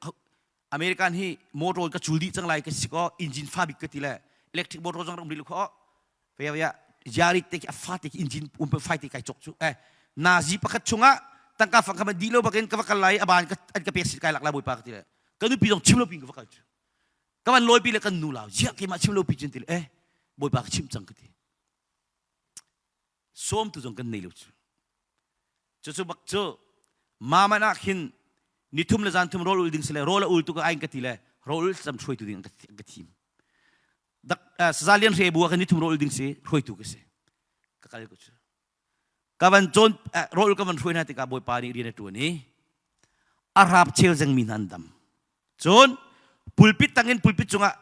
American hi motor ka cul dih cang lai ka si ko engine fa bik ka ti le electric motor zong rak um rih lo kho. Vei vei ah jari te khi a fa te khi engine um fai te kai cawk cu. Eh nazi pakhat chungah tangka fang kha man dih lo bakin ka va kal lai aban ka an ka pek sit kai lak lai bawipa ka ti le ka nupi zong chim lo pin ka va kal cu. Ka van lawi pi le kan nu lau ziah keimah chim lo pi cun ti le eh bawipa ka chimh cang ka ti. Sawmtu zong kan nei lo cu. Cucu bak cu maman ah khin nithum le zanthum rawl ul ding si le rawl a ul tu ka ain ka ti le rawl ul thlacam hruaitu ding an ka thim. Dak saza lian hre bu ah khan nithum rawl ul ding si hruaitu ka si. Ka kal ko cu. Ka van cawn rawl ka van hruai hna tikah Bawipa nih rian a ṭuan i a rap cheu zengmi hna an dam. Cun pulpit tangin pulpit cungah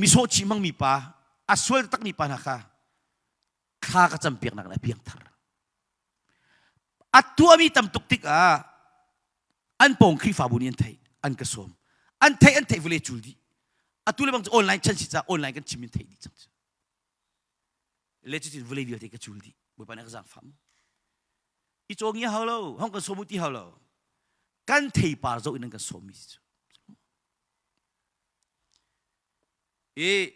misawh chih hmangmi pa a sual takmi pa hna kha thla ka campiaknak in a piangthar. A tuahmi tam tuk tikah an pawng Khrihfabu nih an theih, an ka sawm. An theih an theih vule cul dih. Atu le bang cu online chan si caah online kan chim in theih dih cang cu. Le cutin vawlei vialte ka cul dih. Bawipa nih a ka zaangfah mu. I cawngi hau lo, hong kan sawm u ti hau lo. Kan theipar zoh in an kan sawmmi si cu. I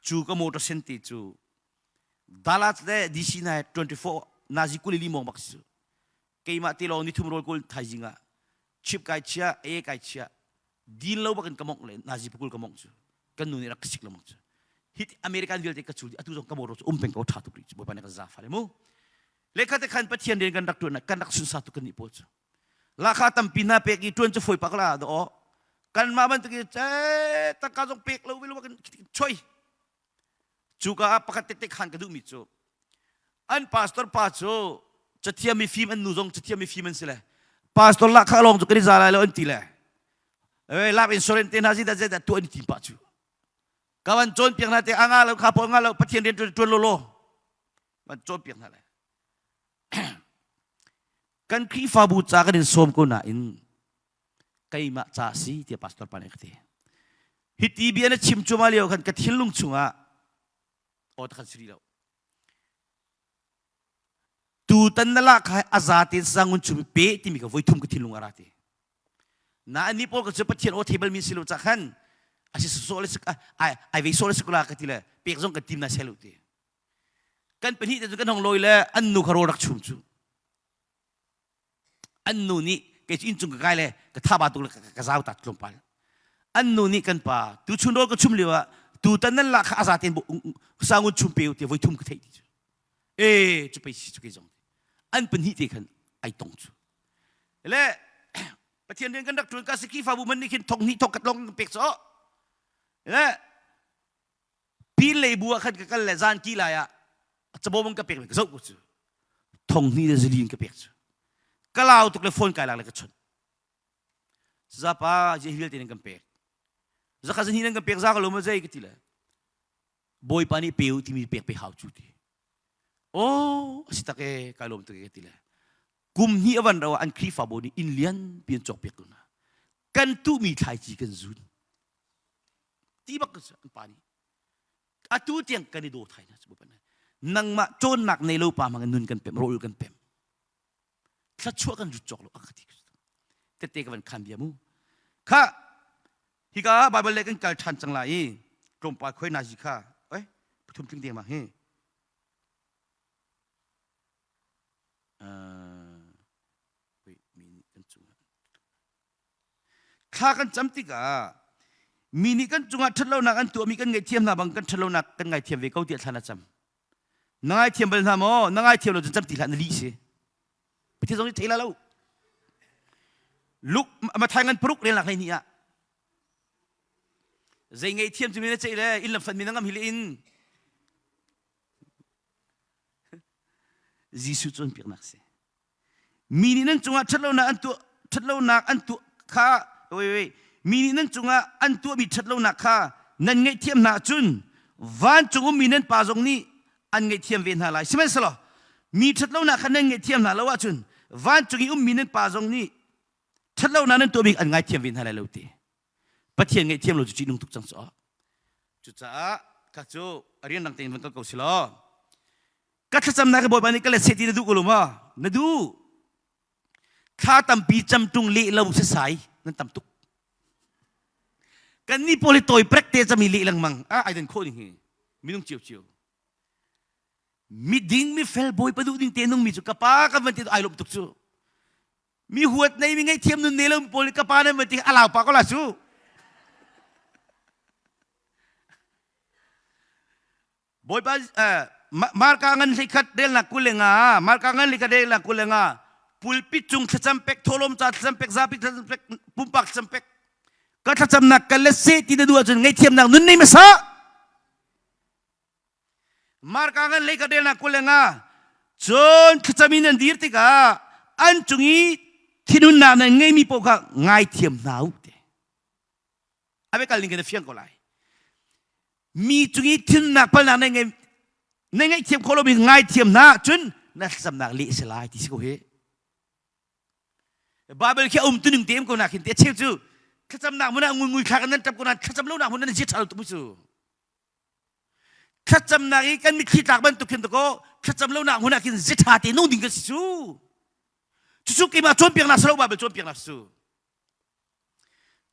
cu ka motor sen te cu Dallas le DC na 24 nazi kulili mong bak si keimah te lawng nithum rawl kul thaizing ah chip kai chia e kai chia din lo bakin ka mong le nazi pakul ka mong cu kan nu nih rak ka sik lengmang cu hit American vialte ka cul atu zong ka motor cu um peng ko tha tuk rih cu bawipa nih ka za fa le mu lekha te khan pathian rian kan rak tuan kan rak sunsa tuk kan nih pawl cu Lahkhah tampi hna pek i ṭuan cu fawi pak la daw. Kanmah bantuk i tangka zong pek lo velo kan choi. Cuka ah pakhat tete khan ka duhmi cu an pastor pa cu cathiam mi fim an nu zong cathiam mi fim an si le pastor lahkhah lawng cu kan i za lai lo an ti le eh life insurance te hna zi dah zeidah tuah an i tim pah cu ka van cawnpiak hna te a nga lo kha pawl nga lo pathian rian ṭuan lo law van cawnpiak hna le Kan Khrihfabu ca kan in sawm ko nain keimah ca si tiah pastor pa nih a ka ti. Hiti bia na chim cuahmah lio khan ka thinlung chungah aw ta khan si rih lo. Tutan na lah kha a za tein sangun chum pe timi ka voi thum ka thinlung a ra ti. Na ani pawl ka cu Pathian aw thei bal mi si lo ca khan a si so le ai ai ve so le sikula ka ti le pek zong ka tim na selu ti. Kan pahnih te cu kan hong lawi le an nu kha rawl rak chum cu. An nu nih kei cu inncung ka kai le ka thaba tuk le ka zau ta tlawmpal. An nu nih kan pa tuchun rawl ka chum lio ah tutan nan lah kha a za tein sangun chum pe u ti voi thum ka theih ti cu. E cu pei si cu kei zong. An pahnih te khan ai tong cu. Le Pathian rian kan rak ṭuan ka si Khrihfabu man nih khin thong hnih thong khat lawng kan pek caw. Le Pin lei bu ah khan ka kal le zan ki lai ah cabawm an ka pek ka zoh ko cu thong hnih le zali in ka pek cu ka lau tuk le phone kai lak le ka chawnh zapa je vialte nan kan pek zakha zahnih nan kan pek za ka lo ma zei ka ti le bawipa nih pe u timi pek pe hau cu ti oh asi tak e kai lawm tuk e ka ti le kum hnih avan ro an Khrihfabu nih inn lian pi an cawk piak ko hna kan tuhmi thlaici kan zun ti bak an pa nih atu tiang kan i daw thai hna cu nangmah cawnnak nei lo pa hmang in nun kan pem rawl kan pem thluachuah kan rut cawk lo a ka ti tete ka van khan bia mu kha hika bible le kan kal ṭhan cang lai i tlawmpal khoi na zi kha oi pathum tling deng ma hi mi nih kan cungah Thla kan cam tikah mi nih kan cungah ṭhatlonak an tuahmi kan ngaihthiam hna bang kan ṭhatlonak kan ngaithiam ve ko tiah thla na cam. Na ngaithiam bal hna maw? Na ngaithiam lo cun cam ti hlah na lih si. Pathian zong nih thei la lo. Luke Matthai ngan paruk relnak 12 ah zei ngaihthiam cu mi na ceih le inn lam fat mi na ngam hi le in Jesuh cawnpiaknak si. Mi nih nan cungah ṭhatlonak an tuah ṭhatlonak an tuah kha wait wait mi nih nan cungah an tuahmi ṭhatlonak kha nan ngaihthiam hna ahcun vancung ummi nan Pa zong nih an ngaihthiam ve hna lai. Sihmanhsehlaw mi ṭhatlonak kha nan ngaihthiam hna lo ahcun vancung i ummi nan Pa zong nih ṭhatlonak nan tuahmi an ngaithiam ve hna lai lo ti. Pathian ngaihthiam lo cu ṭihnung tuk cang cu. Cucaah kha cu a rianrang tein van kal ko si law. Ka thlacamnak hi Bawipa nih ka let seh ti na duh ko lo ma? Na duh. Thla tampi cam ṭung leh lo sasai nan tam tuk. Kan nih pawl hi tawi prek te cami leh lengmang. Ah, ai den khawh ding hi. Minung cio cio. Miding mifel Bawipa duh ding te nung mi cu ka pa kan van ti ai lawm tuk cu. Mi huat nei mi ngaihthiam nun ne lo pawl ka pa nan van ti a lau pa ko la cu. Bawipa Marka ngan hleikhat relnak 25 Marka ngan hleikhat relnak 25 pulpit cung thlacam pek thawlawm ca thlacam pek zapi thlacam pek pumpak thlacam pek ka thlacamnak ka let seh ti na duh ahcun ngaihthiamnak nun nei hmasa Marka ngan hleikhat relnak 25 cun thlacam in an dir tikah an cung i thinhunnak nan ngeimi paoh kha ngaithiam hna u te a kal ning kan fiang ko lai mi cung i thinnak palnak na ngei na ngaihthiam khawh lomi ngaithiam hna cun na thlacamnak leh si lai ti si ko hi Bible khi a um tuning te ko na khin te cheu cu thlacamnak hmun ah ngui thlak nan tap ko na thlacam lo nak hmun nan zia ṭha lo tuk cu thlacamnak i kan mitthli tlak bantuk khin ko thlacam lo nak hmun ah khin zia ṭha te nung ding kan si cu cucu keimah cawnpiaknak si lo Bible cawnpiaknak si cu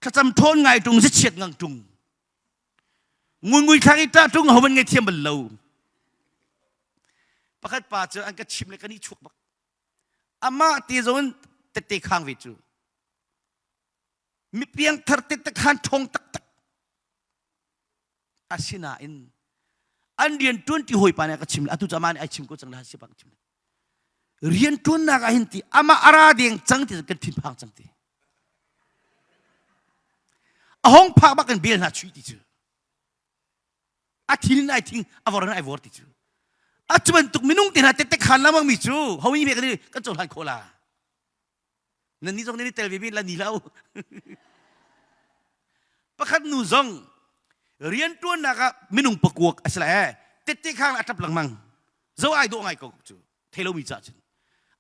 Thlacam ṭhawn ngai ṭung zichiat ngang ṭung. Ngungui thlak i ṭah ṭung ho man ngai thiam bal lo. Pakhat pa cu an ka chim le kan i chuak bak. Amah te zong tette khang ve cu. Mi piangthar tette khan ṭhawng taktak. Asinain an rian ṭuan ti hawi pa nih a ka chim le atu cu amah nih ai chim ko cang le han sipak chim le. Rian ṭuannak ah hin ti amah ara deng cang ti kan thinphang cang ti. A hong phak bak kan bel hna chui ti cu. A thil in ai thing a vor in ai vor ti cu. A cu bantuk minung te hna tette khan lamang mi cu ho mi kan kan cohlan khawh la. Nan nih zong nan i tel ve mi la ni hlah u. Pakhat nu zong rianṭuannak ah minung pakuak a si lai ee tette khang a ṭap lengmang. Zo ai dawh ngai ko cu thei lomi ca cun.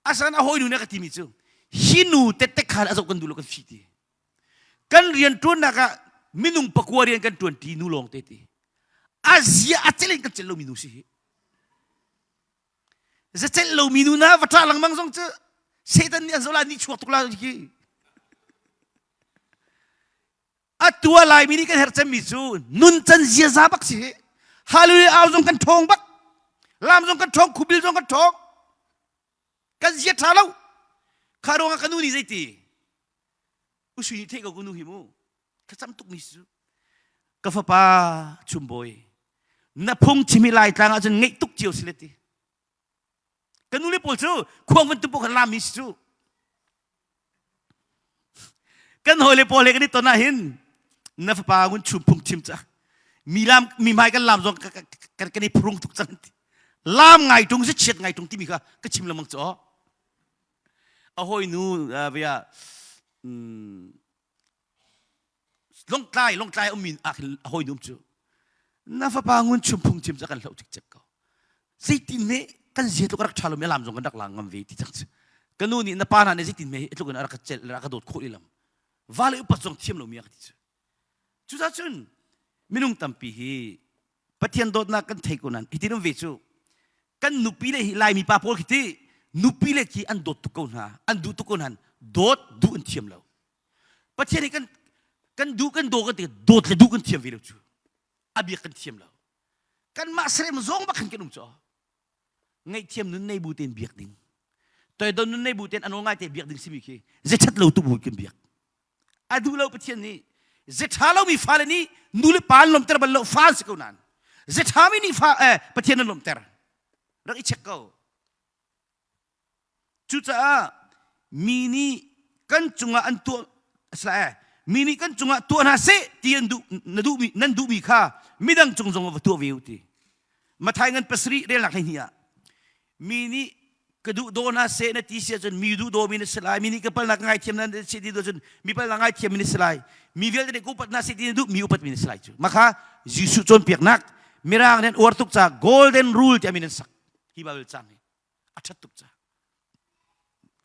Asan a hawi nu nih a ka timi cu hi nu tette khan a zoh kan duh lo kan fi ti. Kan rianṭuannak ah minung pakua rian kan ṭuan ṭi nu lawng te ti. A zia a celh in kan celh lomi nu si hi. Zacelh lomi nu na va ṭah lengmang zong cu Satan nih an zoh lai ni chuak tuk lai khi. A tua Laimi nih kan herh cemmi cu nuncan ziaza bak si hi. Hallelujah au zong kan ṭhawng bak. Lam zong kan ṭhawng, khubil zong kan ṭhawng. Kan zia ṭha lo. Kha ruangah ka nu nih zeiti? Usui nih theih ko ka nu hi mu. Thlacam tuk mi si cu. Ka fapa chumbawi, na phung chim hi Laitlang ahcun ngeih tuk cio si le ti. Ka nu le pawl cu khuang van tum kan lam mi si cu. Kan hawi le pawl he kan i ton ah hin na fapa ngun chum phung chim ca mi lam mi hmai kan lam zong kan kan i phurung tuk cang ti. Lam ngai tung si chiat ngai tung timi kha ka chim lengmang cu. A hawi nu via longtlai longtlai ummi ah khin a hawi nu cu na fapa ngun chum phung chim ca kan hloh cikcek ko zeitin me kan zia tluk rak ṭha lomi lam zong kan rak lang ngam ve ti cang cu ka nu nih na pa hna nih zeitin me tluk in a rak ka celh rak ka dawt khawh lam va le upat zong thiam lomi a ka ti cu cucaah cun minung tampi hi Pathian dawtnak kan thei ko nain hitin um ve cu kan nupi le hi Laimi pa pawl khi ti nupi le khi an dawt tuk ko hna an duh tuk ko hna dawt duh an thiam lo Pathian hi kan kan duh kan daw kan ti dawt le duh kan thiam ve lo cu a biak kan thiam lo kanmah serem zong bak khan kan um cu ngaihthiam nun nei bu tein biak ding toidon nun nei bu tein a nawl ngai te biak ding simi khi zeṭhat lo tu bu kan biak a duh lo Pathian nih zeṭha lomi fale nih nu le pa an lawmter bal lo fa an si ko nain zeṭhami nih fa eh, Pathian an lawmter rak i check ko Cucaah mi nih kan cungah an tuah eh, mi nih kan cungah tuah hna seh ti an duh na duhmi nan duhmi kha midang cung zong va tuah ve u ti. Mathai ngan pasarih relnak 12 ah mi nih ka duh daw hna seh na ti si ahcun mi duh dawmi na si lai mi nih ka palnak ngaithiam na si ti cun mi palnak ngaithiam na si lai mi vialte nih ka upat hna seh ti na duh mi upatmi na si lai cu makha Jesuh cawnpiaknak mirang nih an uar tuk ca golden rule ti amin an sak hi Bible cang hi a ṭhat tuk ca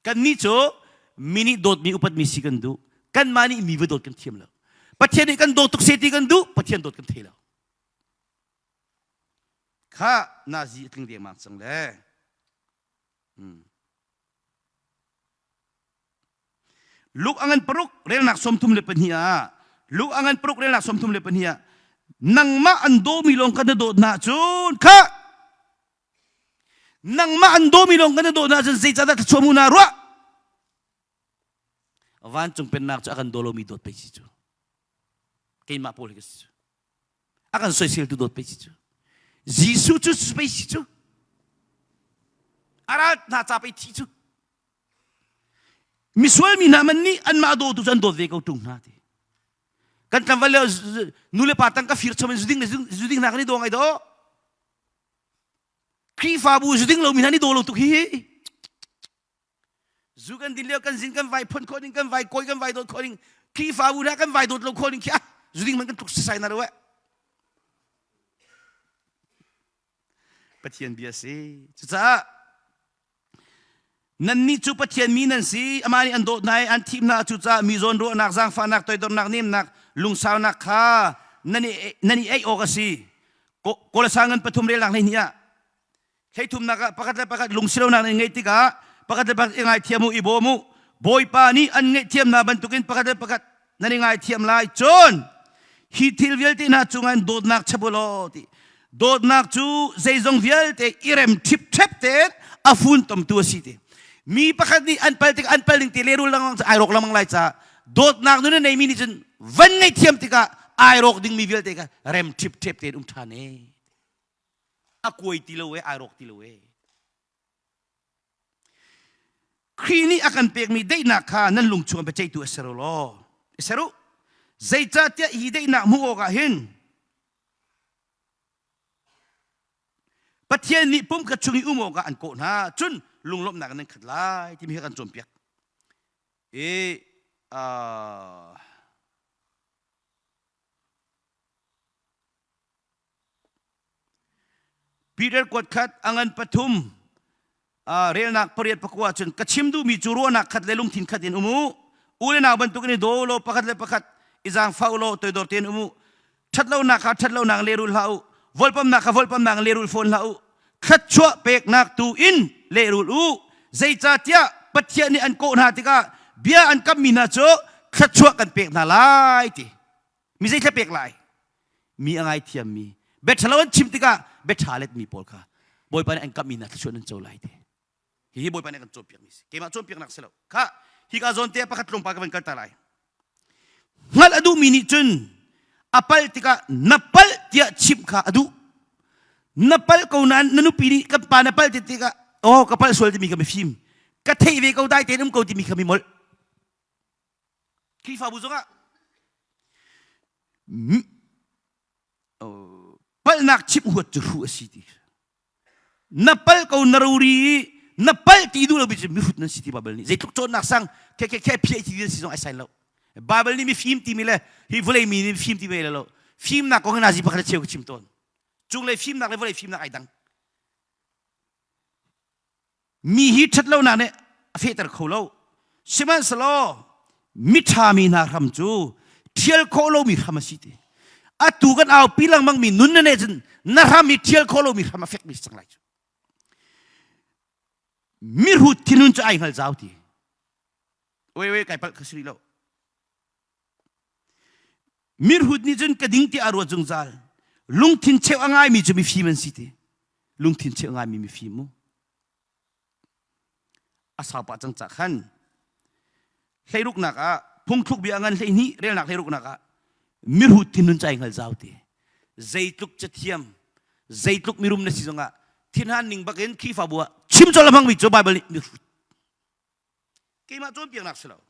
kannih cu mi nih dawtmi upatmi si kan duh kanmah nih mi va dawt kan thiam lo Pathian nih kan dawt tuk se ti kan duh Pathian dawt kan thei lo kha. Kha nazi a tling dengmang cang le. Hmm. Luke a ngan paruk relnak 32 ah Luke a ngan paruk relnak 32 ah nangmah an dawmi lawng kan na dawt hna cun kha nangmah an dawmi lawng kan na dawt hna cun zeicahdah thluachuah mu na ruah vancung pennak cu a kan daw lomi dawt pei si cu keimah pawl hi ka si cu a kan soiseltu dawt pei si cu Jesuh cu pei si cu a ral hna ca pei thi cu misual mi hna man nih anmah dawtu cu an dawt ve ko ṭung hna ti kan tlangval le nu le pa tang ka fir chom in zuding le zuding hna kan i daw ngai daw Khrihfabu zuding lomi hna ni daw lo tuk hi zu kan din lio kan zin kan vai phon khawh ding kan vai kawi kan vai dawt khawh ding Khrihfabu hna kan vai dawt lo khawh ding khi ah zuding man kan tluk sisai na lo eh Pathian bia si cucaah Nannih cu Pathian mi nan si, amah nih an dawt hna i an thim hna. Cucaah mi zawn ruahnak, zaangfahnak, toidornak, nemnak, lungsaunak kha nan i, nan i eih awk a si. Kolasa ngan pathum relnak 12 ah hleithumnak ah pakhat le pakhat lungsilonak nan ngeih tikah pakhat le pakhat i ngaithiam u, i bawm u. Bawipa nih an ngaihthiam hna bantukin pakhat le pakhat nan i ngaithiam lai. Cun hi thil vialte hna cungah in dawtnak chap u law ti dawtnak cu zeizong vialte i rem ṭhipṭhep tein a funtomtu a si ti mi pakhat nih an pal tik an pal ding ti lehrul lengmang cu ai rawk lengmang lai caah dawtnak nun a neimi nih cun van ngaihthiam tikah ai rawk dingmi vialte kha rem ṭhipṭhep tein um ṭhan e a kuai ti lo e ai rawk ti lo e Khrih nih a kan pekmi daihnak kha nan lung chungah biaceihtu a ser u law i ser u. Zeicahtiah hi daihnak hmuh awkah hin Pathian nih pumkhat chung i um awkah an kawh hna. Cun lunglawmhnak in nan khat lai timi hi a kan cawnpiak. I uh, Peter kuat khat a ngan pathum relnak pariat pakua cun ka chim duhmi cu ruahnak khat le lungthin khat in um u u le nau bantukin i daw law pakhat le pakhat i zaangfah u law toidor tein um u ṭhatlonak kha ṭhatlonak lehrul hlah u volpamnak kha volpamnak lehrul fawn hlah u thluachuah peknak tu in lehrul u zeicahtiah Pathian nih an kawh hna tikah bia an kammi hna cu thluachuah kan pek hna lai ti mi zei thla pek lai mi a ngaithiammi bia ṭhalo an chim tikah bia ṭha letmi pawl kha Bawipa nih an kamhmi hna thluachuah nan co lai ti hihi Bawipa nih a kan cawnpiakmi si keimah cawnpiaknak si lo kha hika zawn te pakhat tlawmpal ka van kal ta lai hngalh a duhmi nih cun a palh tikah na palh tiah chimh kha a duh na palh ko nain na nupi nih kan pa na palh ti tikah oh ka palh sual timi kha mifim ka theih ve ko dai tein um ko timi kha mi molh Khrihfabu zongah palhnak chimh huat cu hruh a si ti na pal ko na rori i na pal ti duh lo mi cu mihrut nan si ti Bible nih zeitluk cawnnak sang khe khe khe phiah ti si zong ai sai lo Bible nih mifim timi le hi vawlei mi nih fim ti ve lo fimnak kong hi nazi pakhat cheu ka chim tawn cunglei fimnak le vawlei fimnak ai dang Mi hi ṭhatlonak nih a fehter kho lo. Sihmanhsehlaw miṭha mi hna hram cu ṭhial khawh lomi hram a si ti. Atu kan aupi lengmang mi nun na nih cun na hram hi ṭhial khawh lomi hram a fekmi si cang lai cu. Mihrut thinhun cu ai hngal zau ti. Wei wei kai palh kha si rih lo. Mirhut nih cun ka ding tiah a ruat zungzal. Lungthin cheuh a ngaimi cu mifim an si ti. Lungthin cheuh a ngaimi mifim mu. A sau pah cang cah khan hleiruknak ah phungthluk bia ngan 12 relnak hleiruknak ah mirhut thinhun cai hngal zau ti. Zeitluk cathiam, zeitluk mirum na si zongah thinhan ning bakin Khrihfabu ah chim colh a hmangmi cu Bible nih mihrut keimah cawnpiaknak si lo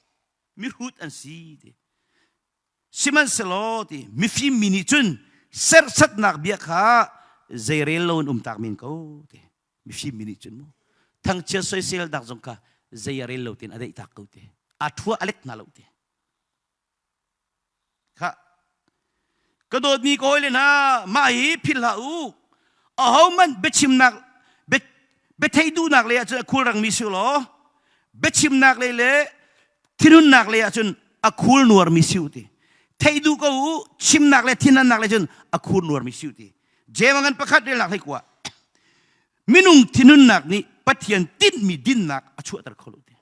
mihrut an si ti sihmanhsehlaw ti mifim mi nih cun serhsatnak bia kha zeirel lo in um tak men ko ti mifim mi nih cun mu thangchiat soisel dak zong kha zei a rel lo tin a deih tak ko ti a thua a let hna lo ti Khah. Ka dawtmi ka hawile hna, mah hi philh hlah u. Ahohmanh biachimnak biatheih duhnak lei ahcun a khulrangmi si law biachimnak lei le thinhunnak lei ahcun a khul nuarmi si u ti. Theih duh ko u, chimnak le thinhunnak lei cun a khul nuarmi si u ti. Jeim ngan pakhat relnak hlei kua. Minung thinhunnak nih Pathian tinhmi dinnak a chuahter kho lo ti.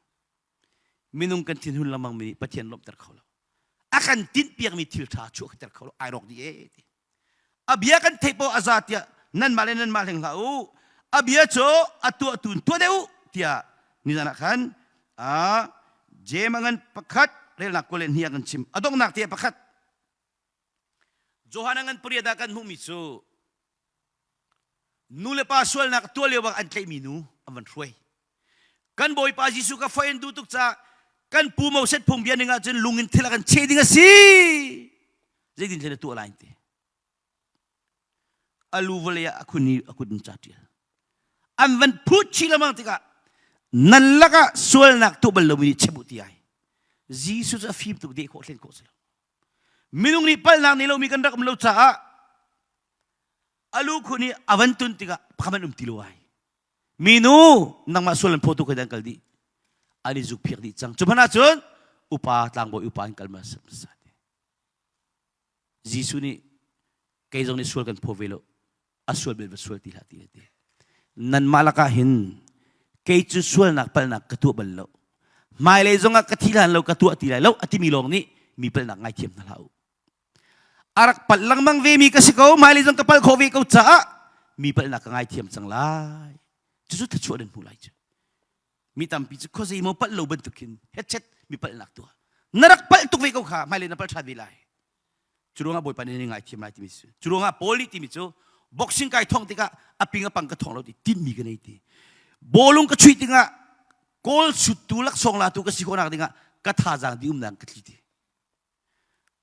Minung kan thinhun lengmang mi nih Pathian lawmhter kho lo. A kan tinhpiakmi thil ṭha chuahter kho lo. Ai rawk dih ee ti. A bia kan theih paoh a za tiah nanmah le nanmah hleng hlah u. A bia cu a tuahtu in tuah deuh u tiah nizan ah khan a Jeim a ngan pakhat relnak 22 ah kan chim. A donghnak tiah pakhat Johan a ngan pariat ah kan hmuhmi cu nu le pa sualnak tuah lio bang an tlaihmi nu an van hruai. Kan Bawipa Jesuh ka foi an duh tuk caah kan pu Moses phungbia ning ahcun lung in thil a kan cheh ding a si. Zeitin thil na tuah lai ti. A lu vawlei ah a khun i a kut in ca ṭial. An van phut chih lengmang tikah nan lakah sualnak tuah bal lomi nih chim u ti ai. Jesuh cu a fim tuk deh khawh thlen khawh si lo. Minung nih palhnak nei lomi kan rak um lo caah a lu khun i a van tun tikah pakhat an um ti lo ai. Minu nangmah sual an phawtu khoi an kal dih. An i zukphiak dih cang. Cu hmanh ahcun upa tlangbawi upa an kal hmasa hmasa te. Jesuh nih kei zong nih sual kan phaw ve lo. A sual bel va sual ti hlah ti a ti. Nanmah lakah hin kei cu sualnak palhnak ka tuah bal lo. Hmailei zongah ka thi hlan lo ka tuah ti lai lo a timi lawng nih mi palhnak ngaithiam hna hlah u. A rak palh lengmang ve mi ka si ko, hmailei zong ka palh khawh ve ko caah mi palhnak ka ngaithiam cang lai. Cucu thluachuah nan hmu lai cu. Mi tampi cu khuazei maw palh lo bantuk khin hetchet mi palhnak tuah. Na rak palh tuk ve ko kha hmailei na palh ṭhan ve lai. Cu ruangah Bawipa nih nan ngaithiam lai timi cu. Cu ruangah Paul nih timi cu boxing kai thong tikah a ping a pang ka thong lo ti tinhmi ka nei ti. Bawlung ka chuih tikah goal suttu laksawng latu ka si khawhnak dingah ka thazaang di umnak ka tli ti.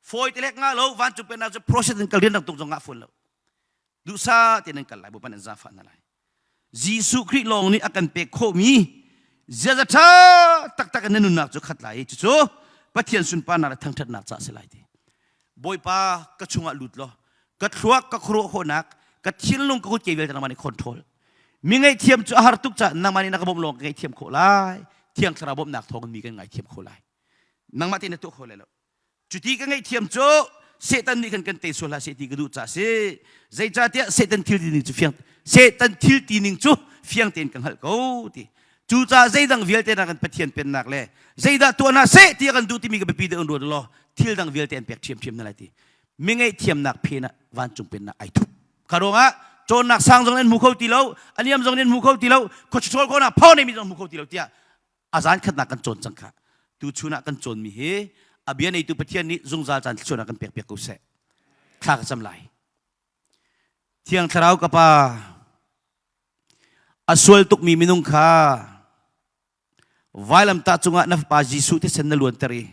Fawi te lek nga lo vancung pennak cu process in kal rian tuk zong ngah fawn lo. Duhsah tein nan kal lai Bawipa nan zaangfah hna lai. Jesuh Khrih lawng nih a kan pek khawhmi ziaza ṭha taktak in na nunnak cu khat lai i cucu Pathian sunparnak le thangṭhatnak caah si lai ti. Bawipa ka chungah lut law ka thluak ka khuaruah khawhnak ka thinlung ka kutke vialte nangmah nih control. Mi ngaihthiam cu a har tuk caah nangmah nih na ka bawmh lawng ka ngaihthiam khawh lai. Thiang Thlarau bawmhnak thawngin mi kan ngaithiam khawh lai. Nangmah tein na tuah kho lai lo. Cuti ka ngaihthiam cu Satan nih khan kan tei sual hlah seh ti ka duh caah si. Zeicahtiah Satan thil ti ning cu fiang Satan thil ti ning cu fiang tein ka hngalh ko ti. Cucaah zeidang vialte na kan Pathian pennak le zeidah tuah hna seh ti a kan duh timi ka biapi deuh in ruat law thil dang vialte an pek ṭhiamṭhiam hna lai ti. Mi ngaihthiamnak phen ah vancung pennak ai thup. Kha ruangah cawnnak sang zong nan hmu kho ti lo, a niam zong nan hmu kho ti lo, khuachuṭhawl khawhnak phaw neimi zong hmu kho ti lo tiah a zan khatnak kan cawn cang kha tu chun ah kan cawnmi hi a bia neitu Pathian nih zungzal caan thluachuahnak kan pek piak ko seh thla ka cam lai Thiang Thlarau ka pa a sual tukmi minung kha vailamtah cungah na fapa Jesuh thisen na luanter i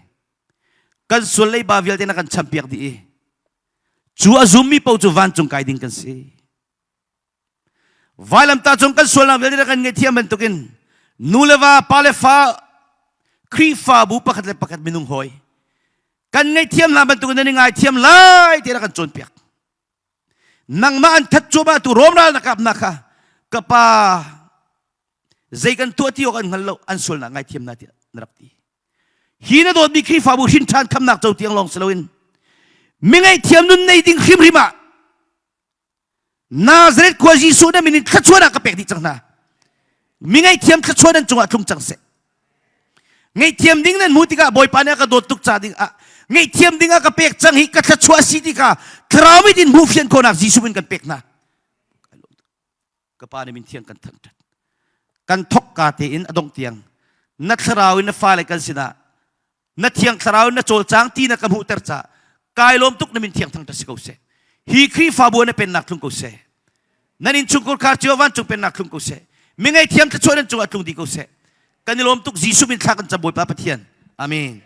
kan sual leiba vialte na kan champiak dih i cu a zummi paoh cu vancung kai ding kan si Vailamtah cung kan sualnak vialte kan ngaihthiam bantukin nu le va, pa le fa, Khrihfabu pakhat le pakhat minung hawi kan ngaihthiam hna bantukin nan i ngaithiam lai tiah kan cawnpiak. Nangmah an that cuahmah tu Rom ral na kapnak kha ka pa zei kan tuah ti awk an hngal lo an sualnak ngaithiam hna tiah na rak ti. Hi na dawtmi Khrihfabu hrin ṭhan khamnak co tiang lawng si loin mi ngaihthiam nun nei ding hrimhrim ah Nazareth khua Jesuh na min in thluachuahnak ka pek dih cang hna. Mi ngaihthiam thluachuah nan cungah tlung cang seh. Ngaihthiam ding nan hmuh tikah Bawipa nih a ka dawt tuk ca ding ah ngaihthiam ding ah ka pek cang hi ka thluachuah si ti kha thlarau mit in hmuh fian khawhnak Jesuh min kan pek hna. Ka pa nih min thiang kan thangṭhat. Kan thok ka tein a dongh tiang na thlarau in na fale kan sinah na thiang thlarau na cawlcang ti na ka hmuhter ca kai lawm tuk na min thiang thangṭhat si ko seh hi Khrihfabu na pennak tlung ko seh nan innchungkhar khar cio vancung pennak tlung ko seh mi ngaihthiam thluachuah nan cungah tlung dih ko seh kan i lawm tuk Jesuh min thla kan cam Bawipa Pathian amen.